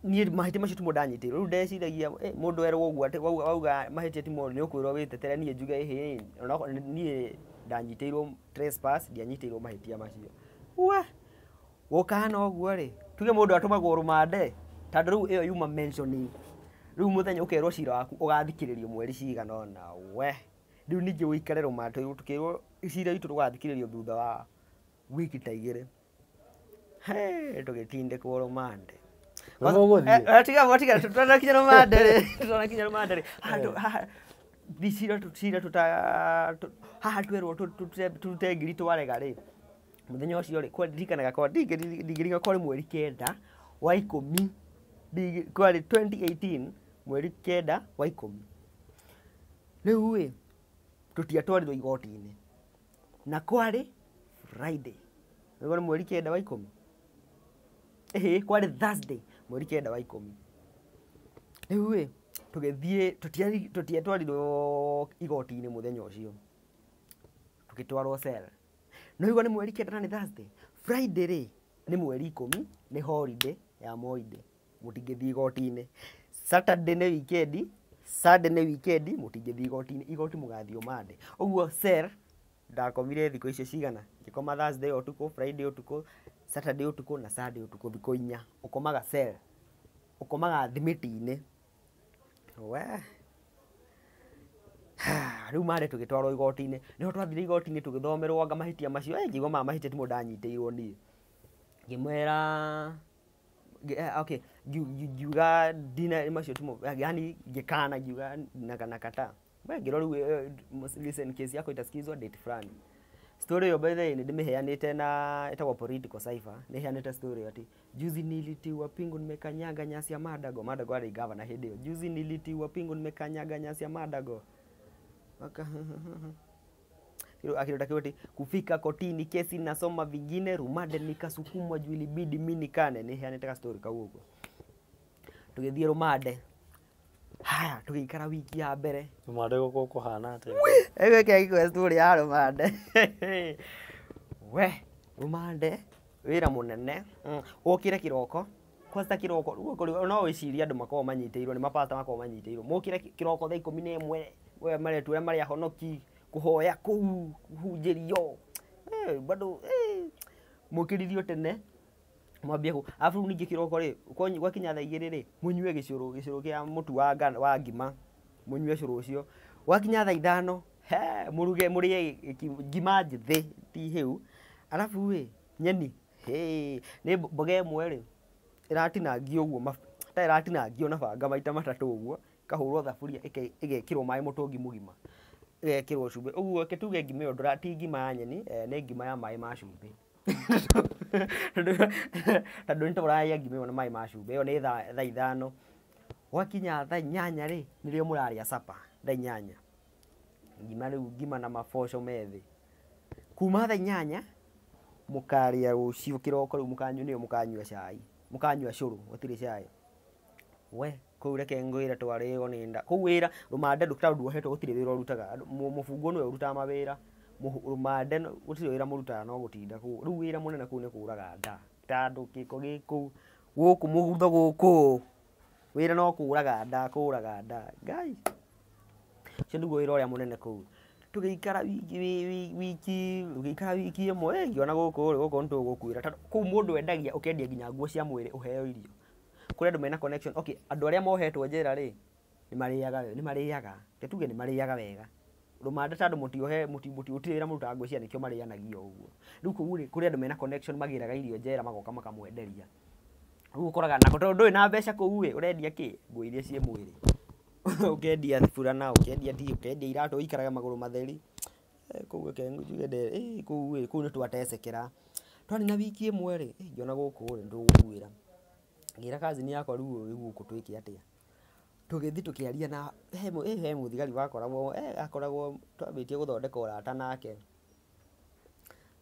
niĩ mahĩtia macio timo ndanyitĩirwo. Rĩu ndeciragia mũndũ erwo ũguo atĩ wauga mahĩtia timo nĩ ũkwĩrwo wĩtetere niĩ njuge ĩhĩ onokorwo niĩ ndanyitĩirwo trespass ndianyitĩirwo mahĩtia macio. We gũkahana ũguo rĩ tuge mũndũ atũmagwo rũmande tondũ rĩu ĩyo yuma mentioning. Rĩu mũthenya ũkerwo cira waku ũgathikĩrĩrio mweri cigana ũna we. Rĩu ningĩ ũikare rũmande tũkĩrwo cira witũ ndũgathikĩrĩrio thutha wa wiki ta 2. He tũgĩtindĩkwo rũmande. Nĩ mũgũthiĩ? Tiga tiga tũtanakinya rũmande rĩ tũtanakinya rũmande rĩ haha cira cira tuta haha twerwo tũrute ngiri twarega rĩ mũthenya ũcio rĩ kwa ndirikanaga kwa ndingĩriga kwarĩ mweri 9 wa 10 kwarĩ 2018 mweri 9 wa 10. Rĩu ĩ tũtiatwarirwo igoti-inĩ na kwarĩ Friday. Nĩguo nĩ mweri 9 wa 10. Ĩhĩ kwarĩ Thursday mweri 9 wa 10. Rĩu ĩ tũgĩthiĩ tũtiatwarirwo igoti-inĩ mũthenya ũcio. Tũgĩtwarwo cell. No igua nĩ mweri 9 na nĩ Thursday. Friday rĩ nĩ mweri 10 nĩ holiday ya Moinde. Mũtingĩthiĩ igoti-inĩ. Saturday nĩ weekend, Sunday nĩ weekend mũtingĩthiĩ igoti-inĩ. Igoti mũgathiĩ Monday. Ũguo cell ndakomire thikũ icio cigana? Ngĩkoma Thursday ũtukũ, Friday ũtukũ, Saturday ũtukũ na Sunday ũtukũ thikũ 4. Ũkomaga cell. Ũkomaga thimiti-inĩ. We rĩu Monday tũgĩtwarwo igoti-inĩ. Nĩho twathire igoti-inĩ tũgĩthomerwo anga mahĩtia macio. Ngĩigua maya mahĩtia timo ndanyitĩirwo niĩ. Ngĩmwĩra okay ngiuga ndina macio timo yani ngĩkana ngiuga nakataa. We ngĩrwo rĩu listen case yako itasikizwa date fulani. Story ĩyo by the way nĩ ndĩmĩheanĩte na ĩtagwo political cipher. Nĩ heanĩte story ĩyo atĩ juzi nilitiwa pingu nimekanyaga nyasi ya Madago. Madago arĩ governor hĩndĩ ĩyo. Juzi nilitiwa pingu nimekanyaga nyasi ya Madago. Akĩruta kiugo ati kufika kotini kesi nasoma vingine rumande nikasukumwa juu ilibidi mi nikane. Nĩ heanĩte ka story kau ũguo. Tũgĩthiĩ rumande. Haya tũgĩikara wiki ya mbere. Rũmande gũkũ kũhana atĩa? Ĩgwĩke gĩkũhe story ya rumande. We rumande wĩra mũnene. Ũkĩre kĩroko kwanza kĩroko rĩu no wĩcirie andũ makoragwo manyitĩirwo nĩ mapasta makoragwo manyitĩirwo. Mokĩre kĩroko thaa 11 we maretwo ũrĩa marĩ ahonoki kũhoya kũu kũhunjĩrio. Bado mũkĩririo tene mwambie kũ arabu rĩu ningĩ kĩroko rĩ gwakinya thaa 2 rĩ mũnyue gĩcũrũ gĩcũrũ kĩa mũtu wa ngano wa ngima mũnyue cũrũ ũcio. Gwakinya thaa 5 he mũruge mũrĩe ngima njĩthĩ ti hĩu. Arabu ĩ nyeni hĩ nĩ mboga ĩmwe rĩ ĩratinangio ũguo ta ĩratinangio na banga maita matatũ ũguo ĩkahũrwo thaburia ĩgekĩrwo maĩ mũtũngi mũgima ĩgekĩrwo cumbĩ. Ũguo reke tuge ngima ĩyo ti ngima ya nyeni nĩ ngima ya maĩ ma cumbĩ. Tondũ nĩ tũrarĩa ngima ĩyo na maĩ ma cumbĩ. Ĩyo nĩ thaa 5. Gwakinya thaa 8 rĩ nĩrĩo mũrarĩa supper thaa 8. Ngima rĩu ngima na maboco methĩ. Kuma thaa 8 mũkarĩa rũciũ kĩroko rĩu mũkanyua nĩyo mũkanyua cai. Mũkanyua cũrũ gũtirĩ cai. We Kũu reke ngwĩre twarĩo nĩ nda. Kũu wĩra rũmande tondũ nduohetwo gũtirĩ wĩra ũrutaga. Mũbungwo nĩwe ũrutaga mawĩra. Rũmande gũtirĩ wĩra mũrutaga no gũtinda kũu. Rĩu wĩra mũnene kũu nĩ kũraga nda. Tondũ gĩko gĩ kũu gũkũ mũgutho gũkũ wĩra no kũraga nda kũraga nda. Ngai! Ũcio nĩguo wĩra ũrĩa mũnene kũu. Tũgĩikara wiki tũgĩikara wiki ĩmwe ngĩona gũkũ rĩ gũkũ nĩ tũgũkuĩra. Tondũ kũu mũndũ endagia ũkendia nginya nguo cia mwĩrĩ ũheo irio. Kũrĩ andũ mena connection. Okay, andũ arĩa mohetwo njera rĩ nĩ marĩaga. Reke tuge nĩ marĩaga wega. Rũmande tondũ mũtiohe gũtirĩ wĩra mũrutaga ngwĩciria nĩkĩo marĩanagia ũguo. Rĩu kũu rĩ kũrĩ andũ mena connection magĩraga irio njera magoka makamwenderia. Rĩu ũkoraga na tondũ ndũrĩ na mbeca kũu ĩ ũrendia kĩ? Nguo iria ciĩ mwĩrĩ. Ũkendia burana, ũkendia ndii, ũkendia iratũ ũikarage magũrũ matheri. Kũu reke njuge kũu ĩ kũu nĩ twatecekera. Twanina wiki ĩmwe rĩ ngĩona gũkũ rĩ nĩ tũgũkuĩra. Ngĩra cousin yakwa rĩu gũkũ twĩke atĩa. Tũgĩthiĩ tũkĩaria na he mũthigari wakoragwo akoragwo twambĩtie gũthondeka ũrata nake.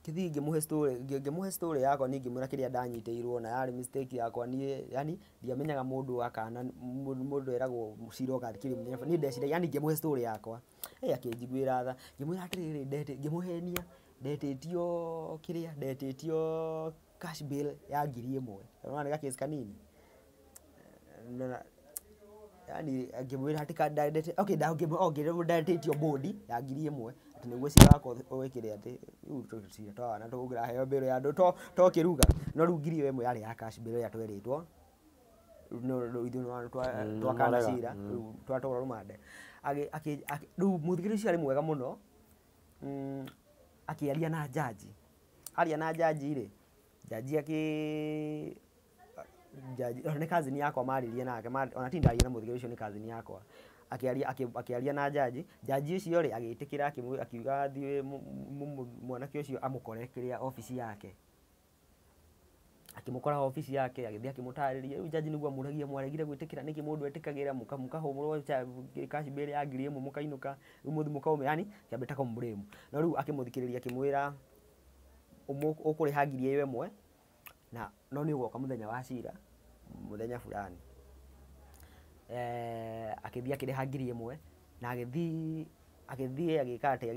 Ngĩthiĩ ngĩmũhe story yakwa niĩ ngĩmwĩra kĩrĩa ndanyitĩirwo na yarĩ mistake yakwa niĩ yani ndiamenyaga mũndũ akana mũndũ eragwo cira ũgathikĩrĩrio mũthenya niĩ ndeciragia yani ngĩmũhe story yakwa. Akĩnjiguĩra tha. Ngĩmwĩra atĩrĩrĩ ngĩmũhenia ndetĩtio kĩrĩa ndetĩtio cash bail ya 1,000. Nĩwona nĩ ga case kanini. Yani ngĩmwĩra atĩ okay ndetĩtio bond ya 1,000 atĩ nĩguo cira wakwa wĩkĩre atĩ rĩu cira twawana tũngĩraheo bail ya andũ to kĩruga. No rĩu 1,000 yarĩ ya cash bail ĩrĩa twerĩtwo. Ithuĩ twakana cira rĩu twatwarwo rũmande. Rĩu mũthikĩrĩria ũcio arĩ mwega mũno akĩaria na jaji. Aria na jaji rĩ jaji jaji nĩ cousin yakwa maririe nake ona ti ndaria na mũthikĩrĩria ũcio nĩ cousin yakwa. Akĩaria na jaji. Jaji ũcio rĩ agĩtĩkĩra akiuga athiĩ mwanake ũcio amũkore kĩrĩa obici yake. Akĩmũkora obici yake agĩthiĩ akĩmũtarĩria. Rĩu jaji nĩguo amũragia mwaregire gwĩtĩkĩra nĩkĩ mũndũ etĩkagĩra mũkahũrwo cash bail ya 1,000 mũkainũka rĩu mũthiĩ mũkaume yani kĩambĩta kũmũblame. No rĩu akĩmũthikĩrĩria akĩmwĩra ũkũrĩha 1,000 na no nĩ ũgoka mũthenya wa cira mũthenya fulani. Akĩthiĩ akĩrĩha 1,000 na agĩthiĩ agĩka atĩa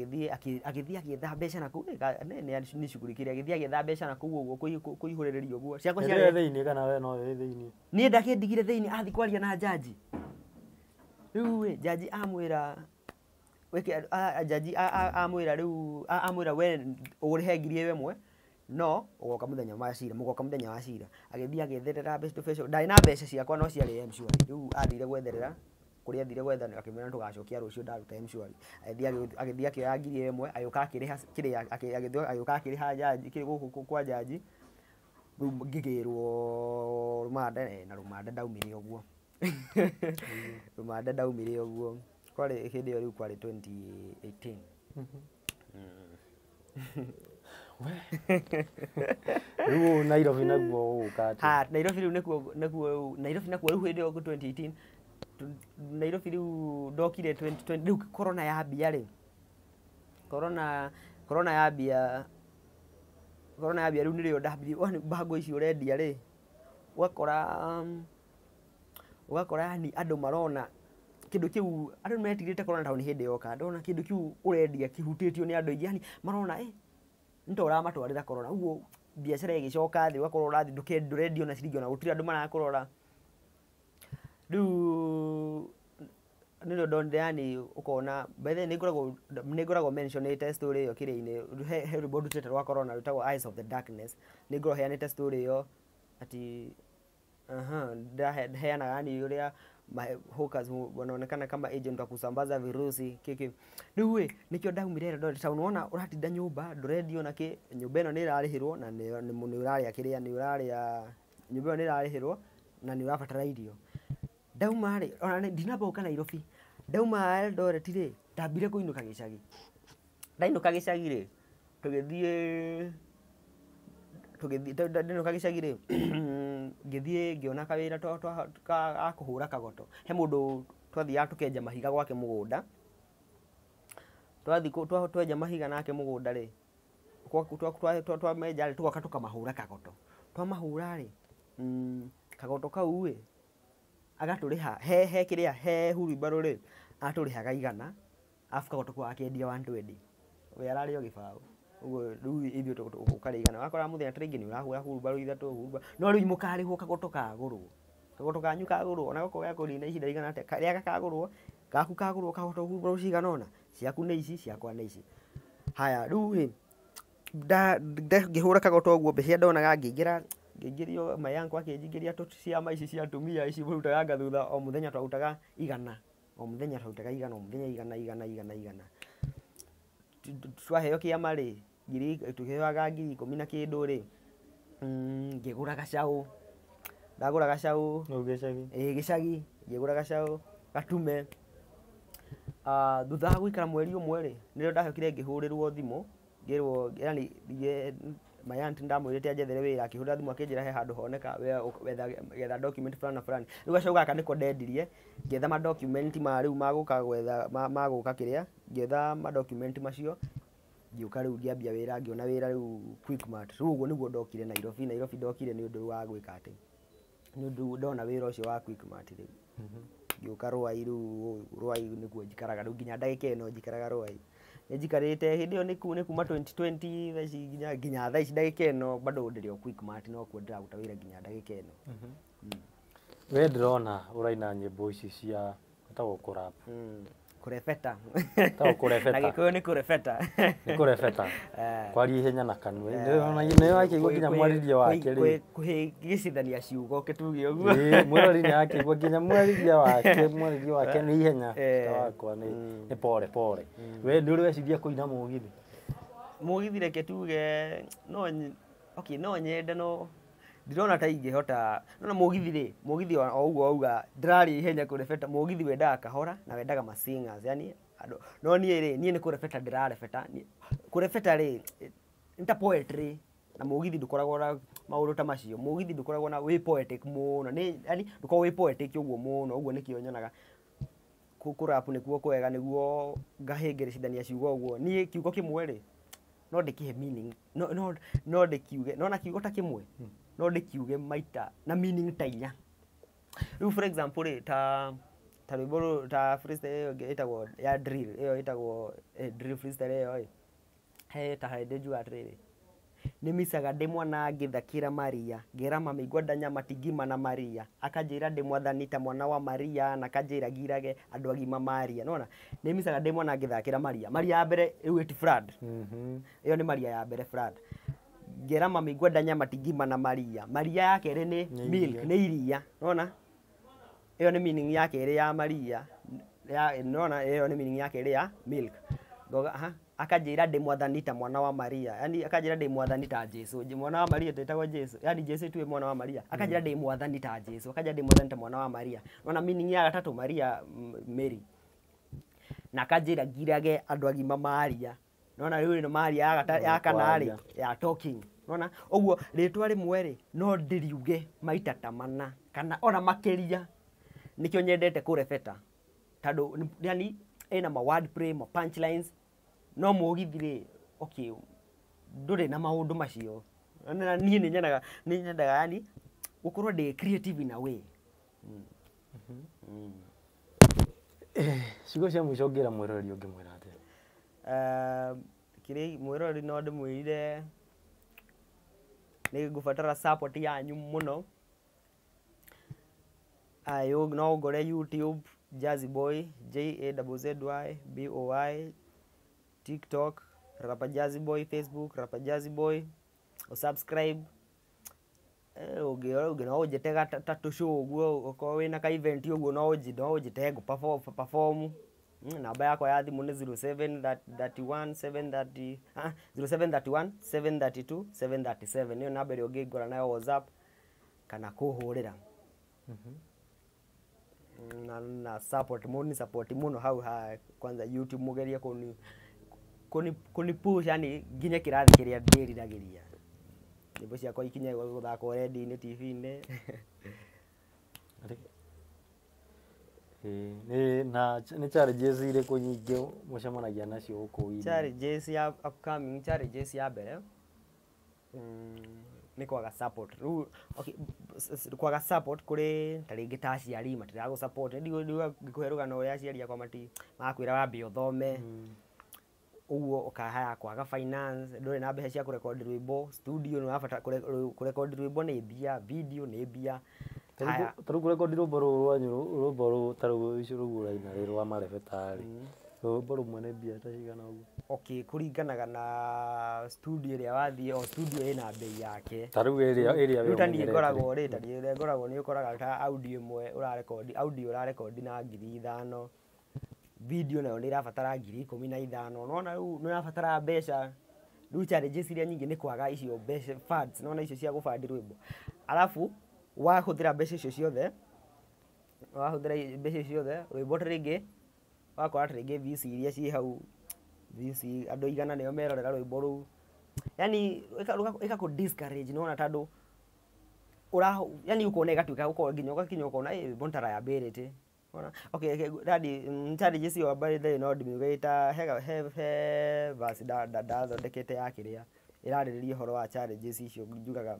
agĩthiĩ agĩetha mbeca na kũu nĩ shughulikire agĩthiĩ agĩetha mbeca na kũu ũguo kũihũrĩrĩria ũguo. Ciakwa ciarĩ thĩinĩ kana we no wĩ thĩinĩ? Niĩ ndakĩndigire thĩinĩ athiĩ kwaria na jaji. Rĩu ĩ jaji amwĩra jaji amwĩra rĩu amwĩra we ũrĩhe 1,000 no ũgoka mũthenya wa cira mũgoka mũthenya wa cira. Agĩthiĩ agĩetherera mbeca ndarĩ na mbeca ciakwa no ciarĩ M-Shwari. Rĩu athire gwetherera kũrĩa athire gwetha akĩmwĩra tũgacokia rũciũ ndaruta M-Shwari. Agĩthiĩ akĩoya 1,000 agĩũka akĩrĩha kĩrĩa agĩũka akĩrĩha jaji gũkũ kwa jaji. Rĩu ngĩgĩrwo rũmande na rũmande ndaumire ũguo. Rũmande ndaumire ũguo. Kwarĩ hĩndĩ ĩyo rĩu kwarĩ 2018. Rĩu Nairobi naguo ũgũka atĩa? Ha Nairobi rĩu nĩkuo Nairobi nakuo rĩu hĩndĩ ĩyo 2018 Nairobi rĩu ndokire 2020 rĩu corona yambia rĩ corona yambia rĩu nĩrĩo ndambirie bango ici ũrendia rĩ ũgakora yani andũ marona kĩndũ kĩu andũ metigĩrĩte corona tondũ nĩ hĩndĩ yoka ndona kĩndũ kĩu ũrendia kĩhutĩtio nĩ andũ aingĩ yani marona nĩ ta ũramatwarĩra corona ũguo biacara ĩgĩcoka thĩ ũgakorwo ũrathiĩ ndũrendia ona ciringi ona gũtirĩ andũ marakũrora. Rĩu nĩrĩo ndonire yani ũkona by the way nĩngoragwo mentionĩte story ĩyo kĩrĩa-inĩ he rwĩmbo ndutĩte rwa corona rwĩtagwo Eyes of the Darkness. Nĩngoragwo heanĩte story ĩyo ati heanaga yani ũrĩa hawkers wanaonekana kama agent wa kusambaza virusi kiki. Rĩu ĩ nĩkĩo ndaumire Eldoret tondũ nĩwona ũratinda nyũmba ndũrendio ona kĩ nyũmba ĩno nĩ ĩrarĩhĩrwo na nĩ ũrarĩa kĩrĩa nĩ ũrarĩa nyũmba ĩyo nĩ ĩrarĩhĩrwo na nĩ ũrabatara irio. Ndauma rĩ ona ndinamba gũka Nairobi ndauma Eldoret rĩ ndambire kũinũka gĩcagi. Ndainũka gĩcagi rĩ tũgĩthiĩ ndainũka gĩcagi rĩ ngĩthiĩ ngĩona kawĩra ga kũhũra kagoto. He mũndũ twathiaga tũkenja mahiga gwake mũgũnda. Twathiĩ twenja mahiga nake mũgũnda rĩ twamenja rĩ tũgoka tũkamahũra kagoto. Twamahũra rĩ kagoto kau ĩ Agatũrĩha he kĩrĩa he hurumbarũ rĩ, atũrĩhaga 100, arabu kagoto kau akendia 120. We ararĩ o gĩbaũ. Ũguo rĩu ithuĩ ũkarĩa 100. Wakora mũthenya ta rĩngĩ nĩ ũrahũra hurumbarũ 3 hurumbarũ. No rĩu mũkarĩhwo kagoto kagũrwo. Kagoto kanyu kagũrwo, ona gakorwo gakũnina ihinda rĩigana atĩa, karĩa gakagũrwo, gaku kagũrwo kagoto hurumbarũ cigana ũna, ciaku nĩ ici, ciakwa nĩ ici. Haya, rĩu rĩ, ngĩhũra kagoto ũguo mbeca ndonaga ngĩingĩra ngĩingĩrio my uncle akĩnjingĩria ciama ici cia atumia ici mũrutaga thutha o mũthenya twarutaga 100, o mũthenya twarutaga 100, o mũthenya 100 100 100 100. Twaheo kĩama rĩ, ngiri tũheaga 10,000 na kĩndũ rĩ, ngĩgũra gacaũ. Ndagũra gacaũ Hau gĩcagi. Ĩĩ gĩcagi, ngĩgũra gacaũ gatume. Thutha wa gũikara mweri ũmwe rĩ, nĩrĩo ndacokire ngĩhũrĩrwo thimũ ngĩrwo, yani my aunt ndamwĩrĩte anjethere wĩra, akĩhũrĩra thimũ akĩnjĩra he handũ honeka wetha getha document fulani na fulani. Rĩu gacaũ gaka nĩko ndendirie, ngĩetha ma document ma rĩu ma gũka gwetha ma gũka kĩrĩa, ngĩetha ma document macio, ngĩũka rĩu ngĩambia wĩra, ngĩona wĩra rĩu Quickmart. Rĩu ũguo nĩguo ndokire Nairobi. Nairobi ndokire nĩ ũndũ wa gwĩka atĩ, nĩ ũndũ ndona wĩra ũcio wa Quickmart rĩu. Ngĩũka Ruai rĩu, Ruai nĩkuo njikaraga rĩu nginya ndagĩka ĩno njikaraga Ruai. Nĩ njikarĩte hĩndĩ ĩyo nĩ kuma 2020 thaa ici nginya thaa ici ndagĩka ĩno bado ndĩrĩ o Quickmart, no kuo ndĩraruta wĩra nginya ndagĩka ĩno. We ndĩrona ũraina nyĩmbo ici cia ĩtagwo kũrap. Kũrebeta. Ĩtagwo kũrebeta. Na Gĩkũyũ nĩ kũrebeta. Nĩ kũrebeta. Kwaria ihenya na kanua. Nĩ wakĩigua nginya mwarĩrie wake rĩ. Kũhĩngĩcithania ciugo kĩtuge ũguo. Ĩĩ, mwĩrori nĩ akĩigua nginya mwarĩrie wake nĩ ihenya. Ta wakwa nĩ pore pore. We nĩ ũrĩ weciria kũina mũgithi? Mũgithi reke tuge no okay, no nyende no ndirona ta ingĩhota. No mũgithi rĩ, mũgithi o ũguo wauga ndĩraria ihenya kũrebeta, mũgithi wendaga kahora na wendaga ma singers, yani andũ. No niĩ rĩ, niĩ nĩ kũrebeta ndĩrarebeta. Kũrebeta rĩ, nĩ ta poetry, na mũgithi ndũkoragwo na maũndũ ta macio. Mũgithi ndũkoragwo na wĩ poetic mũno, nĩ yani ndũkoragwo wĩ poetic ũguo mũno, ũguo nĩkĩo nyonaga kũrap nĩkuo kwega, nĩguo ngahĩngĩrĩcithania ciugo ũguo. Niĩ kiugo kĩmwe rĩ, no ndĩkĩhe meaning, no ndĩkiuge, nona kiugo ta kĩmwe, no ndĩkiuge maita na meaning ta inya. Rĩu for example rĩ, ta rwĩmbo rũrũ, ta freestyle ĩyo ĩngĩ ĩtagwo ya drill, ĩyo ĩtagwo drill freestyle ĩyo ĩ, he ta hĩndĩ njugaga atĩrĩrĩ, nĩmicaga ndĩ mwana ngĩthakĩra Maria, ngera mami ngwenda nyama ti ngima na Maria, akanjĩra ndĩ mwathani ta mwana wa Maria, na akanjĩra ngirage andũ agima Maria. Nĩwona, nĩmicaga ndĩ mwana ngĩthakĩra Maria. Maria ya mbere rĩu ĩti flood. Ĩyo nĩ Maria ya mbere flood. Ngera mami ngwenda nyama ti ngima na Maria. Maria ya kerĩ nĩ milk, nĩ iria. Nĩwona, ĩyo nĩ meaning ya kerĩ ya Maria. Nĩwona, ĩyo nĩ meaning ya kerĩ ya milk. Ngoga, aha, akanjĩra ndĩ mwathani ta mwana wa Maria. Yani akanjĩra ndĩ mwathani ta Jesu. Mwana wa Maria tetagwo Jesu. Yani Jesu tuwe mwana wa Maria. Akanjĩra ndĩ mwathani ta Jesu. Akanjĩra ndĩ mwathani ta mwana wa Maria. Nĩwona meaning ya gatatũ Maria, Mary. Na akanjĩra ngirage andũ agima Maria. Nĩwona rĩu ĩno Maria ya kana rĩ, ya talking. Nĩwona ũguo rĩtwa rĩmwe rĩ, no ndĩriuge maita ta mana kana ona makĩria. Nĩkĩo nyendete kũrebeta. Tondũ yani ĩna ma word play, ma punchlines. No mũgithi rĩ, okay, ndũrĩ na maũndũ macio. Na niĩ nĩ nyendaga, nĩ nyendaga yani gũkorwo ndĩ creative in a way. Ciugo cia mũico ũngĩra mwĩroreri ũngĩmwĩra atĩa? Kĩrĩa mwĩroreri no ndĩmwĩrire nĩ ngũbatara support yanyu mũno. No ũngore YouTube Jazzy Boy, J A Z Z Y B O Y, TikTok Rapper Jazzy Boy, Facebook Rapper Jazzy Boy, subscribe. Ũngĩ no ũnjĩte ta tũshow ũguo, okorwo wĩna ka event ũguo no ũnjĩte ngũ perform. Namba yakwa ya thimũ nĩ 0731 730 0731 732 737. Nĩyo namba ĩrĩa ũngĩngora nayo WhatsApp kana kũhũrĩra. Na support mũni support mũno hau ha kwanza YouTube mũgerie kũni push yani nginye kĩrathi kĩrĩa ndĩriragĩria. Nyĩmbo ciakwa ikinye gũthakwo redio-inĩ, TV-inĩ. Na nĩ challenges irĩkũ nyingĩ mũcemanagia nacio gũkũ wĩinĩ? Challenges ya upcoming, challenges ya mbere, Nĩ kwaga support. Rĩu okay, kwaga support kũrĩ ta rĩngĩ ta aciari matiragũ support. Ndigũ ngĩkũhe rũgano ũrĩa aciari akwa mati marakwĩra wambe ũthome, ũguo ũkahaya kwaga finance, ndũrĩ na mbeca cia kũrekondi rwĩmbo studio, nĩ ũrabatara kũrekondi rwĩmbo nĩ mbia, video nĩ mbia. Haya. Tarĩu kũrekondi rwĩmbo rũrũ rwanyu, rwĩmbo rũrũ tarĩu icio rũu ũraina rĩ rwa marebeta rĩ, rwĩmbo rũmwe nĩ mbia ta cigana ũguo? Okay, kũringanaga na studio ĩrĩa wathiĩ, o studio ĩna bei yake. Tarĩu ĩrĩa we Rĩu ta niĩ ũmenyerete. Ngoragwo rĩ, ta niĩ ũrĩa ngoragwo nĩ ũkoraga ta audio ĩmwe ũrarekondi, audio ũrarekondi na 5,000, video nayo nĩ ĩrabatara 15,000. Nona rĩu nĩ ũrabatara mbeca. Rĩu challenges iria nyingĩ nĩ kwaga icio mbeca, funds, nona icio cia gũbandi rwĩmbo, alafu wahũthĩra mbeca icio ciothe, wahũthĩra mbeca icio ciothe rwĩmbo ta rĩngĩ wakora ta rĩngĩ views iria ciĩ hau, views andũ 100 nĩo merorera rwĩmbo rũu, yani ĩgakũ discourage, nĩwona, tondũ ũra yani ũkona ĩgatuĩka ũkona nginya ũgakinya ũkona ĩ rwĩmbo nĩ ta liability. Wona, okay, dadi challenges ĩyo by the way no ndĩmiuge ta he verse ndathondekete ya kĩrĩa ĩrarĩrĩria ũhoro wa challenges icio. Njugaga,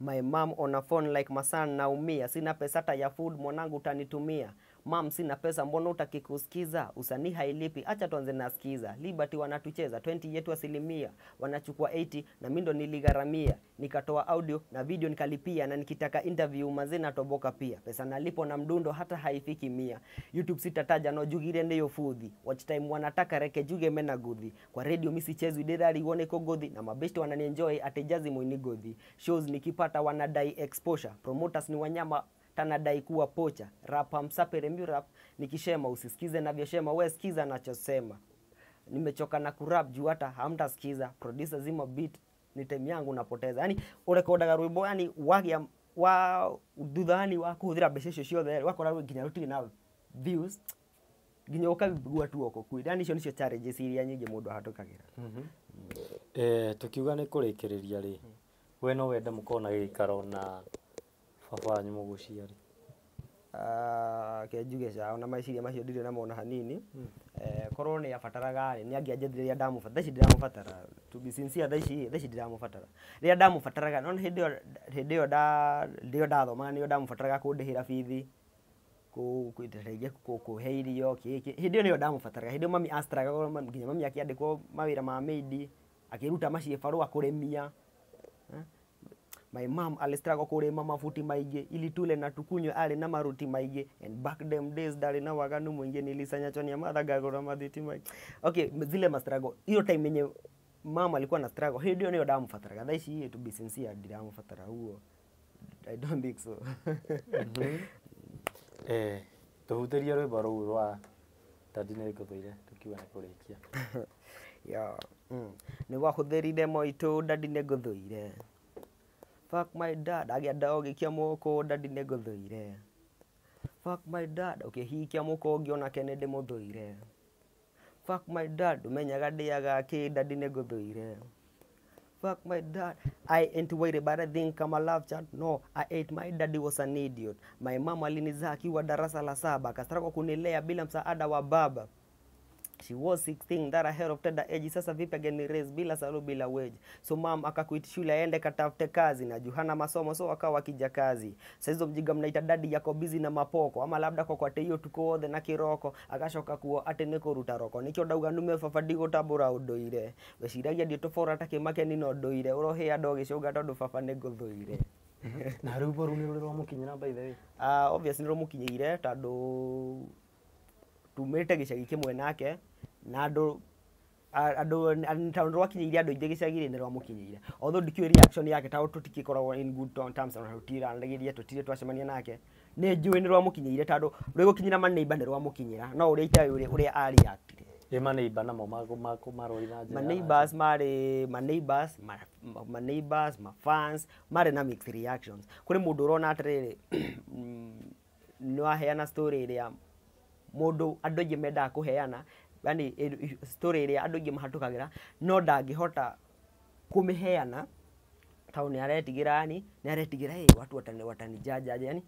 "My mom on a phone like, 'My son, naumia, sina pesa hata ya food, mwanangu utanitumia.' Mam, sina pesa, mbona utaki kusikiza? Usanii hailipi, acha tuanze na skiza. Liberty wanatucheza, 20 yetu asilimia, wanachukua 80 na mimi ndo niligharamia. Nikatoa audio na video nikalipia, na nikitaka interview mazee natoboka pia. Pesa nalipo na mdundo hata haifiki 100. YouTube sitataja, no jugire ndiyo fudhi. Watch time wanataka reke juge mena guthi. Kwa radio mimi sichezwi ndĩrarigwo nĩ kũngũthi, na mabeshte wananienjoy ati jazi mwini gothi. Shows nikipata wanadai exposure. Promoters ni wanyama tanadai kuwa pocha. Rapa msapere rap nikishema, usisikize navyoshema, we sikiza nachosema. Nimechoka na kurap juu hata hamtasikiza. Producer zima beat ni time yangu napoteza." Yani urekodaga rwimbo, yani wagia wa thuthani wa kuhuthira mbeca icio ciothe, wakora nginya rutirĩ na views, nginya ũkaigua tu oko kwĩ, yani icio nĩcio challenges iria nyingĩ mũndũ ahatũkagĩra. Tukiuga nĩ kũrĩkĩrĩria rĩ, we no wende mũkorwo na gĩikaro na baba wanyu mũgũciari? Ah, ke njuge ca ona meciria macio ndirĩ namo ona hanini. Korwo nĩ abataraga rĩ, nĩ angĩanjethire rĩrĩa ndamũbatara. Thaa ici ndiramũbatara, to be sincere, thaa ici ndiramũbatara. Rĩrĩa ndamũbataraga, nona hĩndĩ ĩyo ndathomaga, nĩyo ndamũbataraga kũndĩhĩra bithi, rĩngĩ kũhe irio kĩ, hĩndĩ ĩyo nĩyo ndamũbataraga. Hĩndĩ ĩyo mami a struggle, nginya mami akĩandĩkwo mawĩra ma maid, akĩruta maciĩ kũrĩmia. My mom alistruggle kũrĩma mabuti maingĩ ili tule na tukunywe arĩ na maruti maingĩ, and back them days ndarĩ na waganu mũingĩ, nilisanya chonia matha ngagũra mathiti maingĩ." Okay, zile ma struggle, hiyo time yenye mama alikuwa na struggle, hĩndĩ ĩyo nĩyo ndamũbataraga. Thaa ici, to be sincere, ndiramũbatara, ũguo I don't think so. Tũhutĩrie rwĩmbo rũu rwa Daddy nĩ ngũthũire, tukiuga nĩ kũrĩkia. Yeah. Nĩ wahũthĩrire moitũ, daddy nĩ ngũthũire. Fuck my dad, agĩa ndogĩkia moko, daddy nĩ ngũthũire. Fuck my dad, ũkĩhikia mũko ũngĩ onake nĩ ndĩmũthũire. Fuck my dad, ndũmenyaga ndĩaga kĩ, daddy nĩ ngũthũire. Fuck my dad. I ain't worried but I think I'm a love child. No, I ate my daddy was an idiot. My mama alinizaa akiwa darasa la saba, akastruggle kunilea bila msaada wa baba. She was 16 that ahead of tender age. Sasa vipi ageni raise bila salu, bila wage? So mam akaquit shule aende katafute kazi, na juhana masomo, so akawa kija kazi. Sasa hizo mjiga mnaita daddy yako busy na mapoko, ama labda kwa kwate hiyo tuko othe na kiroko, agacoka kuo ate nĩ kũruta roko. Nĩkĩo ndauga nume baba, ndigũtambũra ũndũire. Weciragia ndiũtũbora ta kĩmakeni no ndũire ũrohĩa ndogĩcũnga tondũ baba nĩ ngũthũire. Na rwĩmbo rũu nĩ rũrĩ rwamũkinyĩra, by the way? Obviously nĩ rũmũkinyĩire tondũ tumĩte gĩcagi kĩmwe nake, na andũ tondũ rwakinyĩire andũ aingĩ gĩcagi-rĩ, nĩ rwamũkinyĩire, although ndikĩũĩ reaction yake tondũ tũtigĩkoragwo in good terms, ona tũtiranagĩria, tũtirĩ twacemania nake. Nĩ njũĩ nĩ rwamũkinyĩire tondũ rwĩgũkinyĩra maneighbour nĩ rwamũkinyĩra, no ũrĩa itaĩ ũrĩa a reactire. Ĩ maneighbour namo marori na njĩra Ma ya neighbors marĩ ma neighbors, ma neighbors, ma fans marĩ na mixed reactions. Kũrĩ mũndũ ũrona atĩrĩrĩ, nĩ waheana story ĩrĩa mũndũ andũ aingĩ mendaga kũheana, yani story ĩrĩa andũ aingĩ mahatũkagĩra, no ndangĩhota kũmĩheana tondũ nĩ aretigĩra, yani nĩ aretigĩra ĩ watu watanijaja yani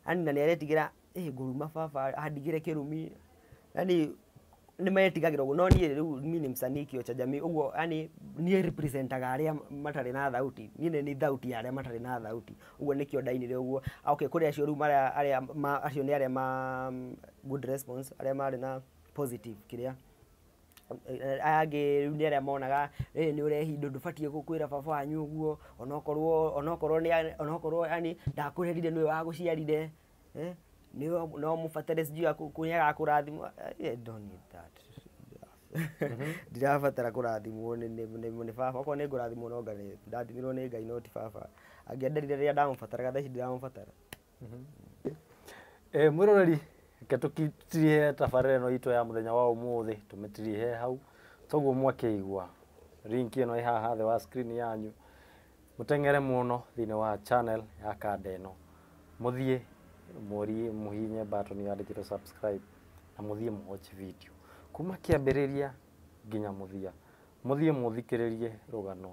na nĩ aretigĩra ĩ ngũruma baba andigĩre kĩrumi, yani Nĩ metigagĩra ũguo, no niĩ rĩu mi ni msanii kioo cha jamii ũguo, yani niĩ representaga arĩa matarĩ na thauti. Niĩ nĩ ni thauti ya arĩa matarĩ na thauti, ũguo nĩkĩo ndainire ũguo. Okay, kũrĩ acio rĩu marĩa arĩa ma, acio nĩ arĩa ma good response, arĩa marĩ na positive kĩrĩa. Aya angĩ rĩu nĩ arĩa monaga nĩ ũrehi ndũbatiĩ kwĩra baba wanyu ũguo, onokorwo nĩ onokorwo yani ndakũrerire, nĩwe wagũciarire, nĩwe no mũbatare sijui nĩ agakũrathima. I don't need that. Ndirabatara kũrathimwo nĩ baba. Okorwo nĩ ngũrathimwo, no Ngai ndathimirwo nĩ Ngai, no ti baba. Angĩenderire rĩrĩa ndamũbataraga, thaa ici ndiramũbatara. Mwĩroreri, reke tũkitirihe tabarĩra ĩno itũ ya mũthenya wa ũmũthĩ, tũmĩtirihe hau toguo. Mwakĩigua link ĩno ĩ haha thĩ wa screen yanyu, mũteng'ere mũno thĩinĩ wa channel ya kanda ĩno, mũthiĩ mũrie mũhihinye button yandĩkĩtwo subscribe, na mũthiĩ mũwatch video kuma kĩambĩrĩria nginya mũthia, mũthiĩ mũthikĩrĩrie rũgano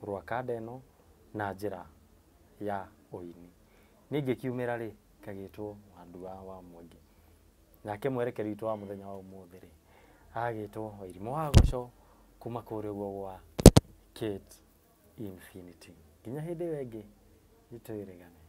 rwa kanda ĩno na njĩra ya ũini. Niĩ ngĩkiumĩra rĩ, ngagĩtwo Wandua wa Mwangi, nake mwerekeri witũ wa mũthenya wa ũmũthĩ rĩ, agagĩtwo Wairimũ wa Goco kuma kũrĩa ũguo gwa Kate Infinity. Nginya hĩndĩ ĩyo ĩngĩ, nĩtwĩrĩgane.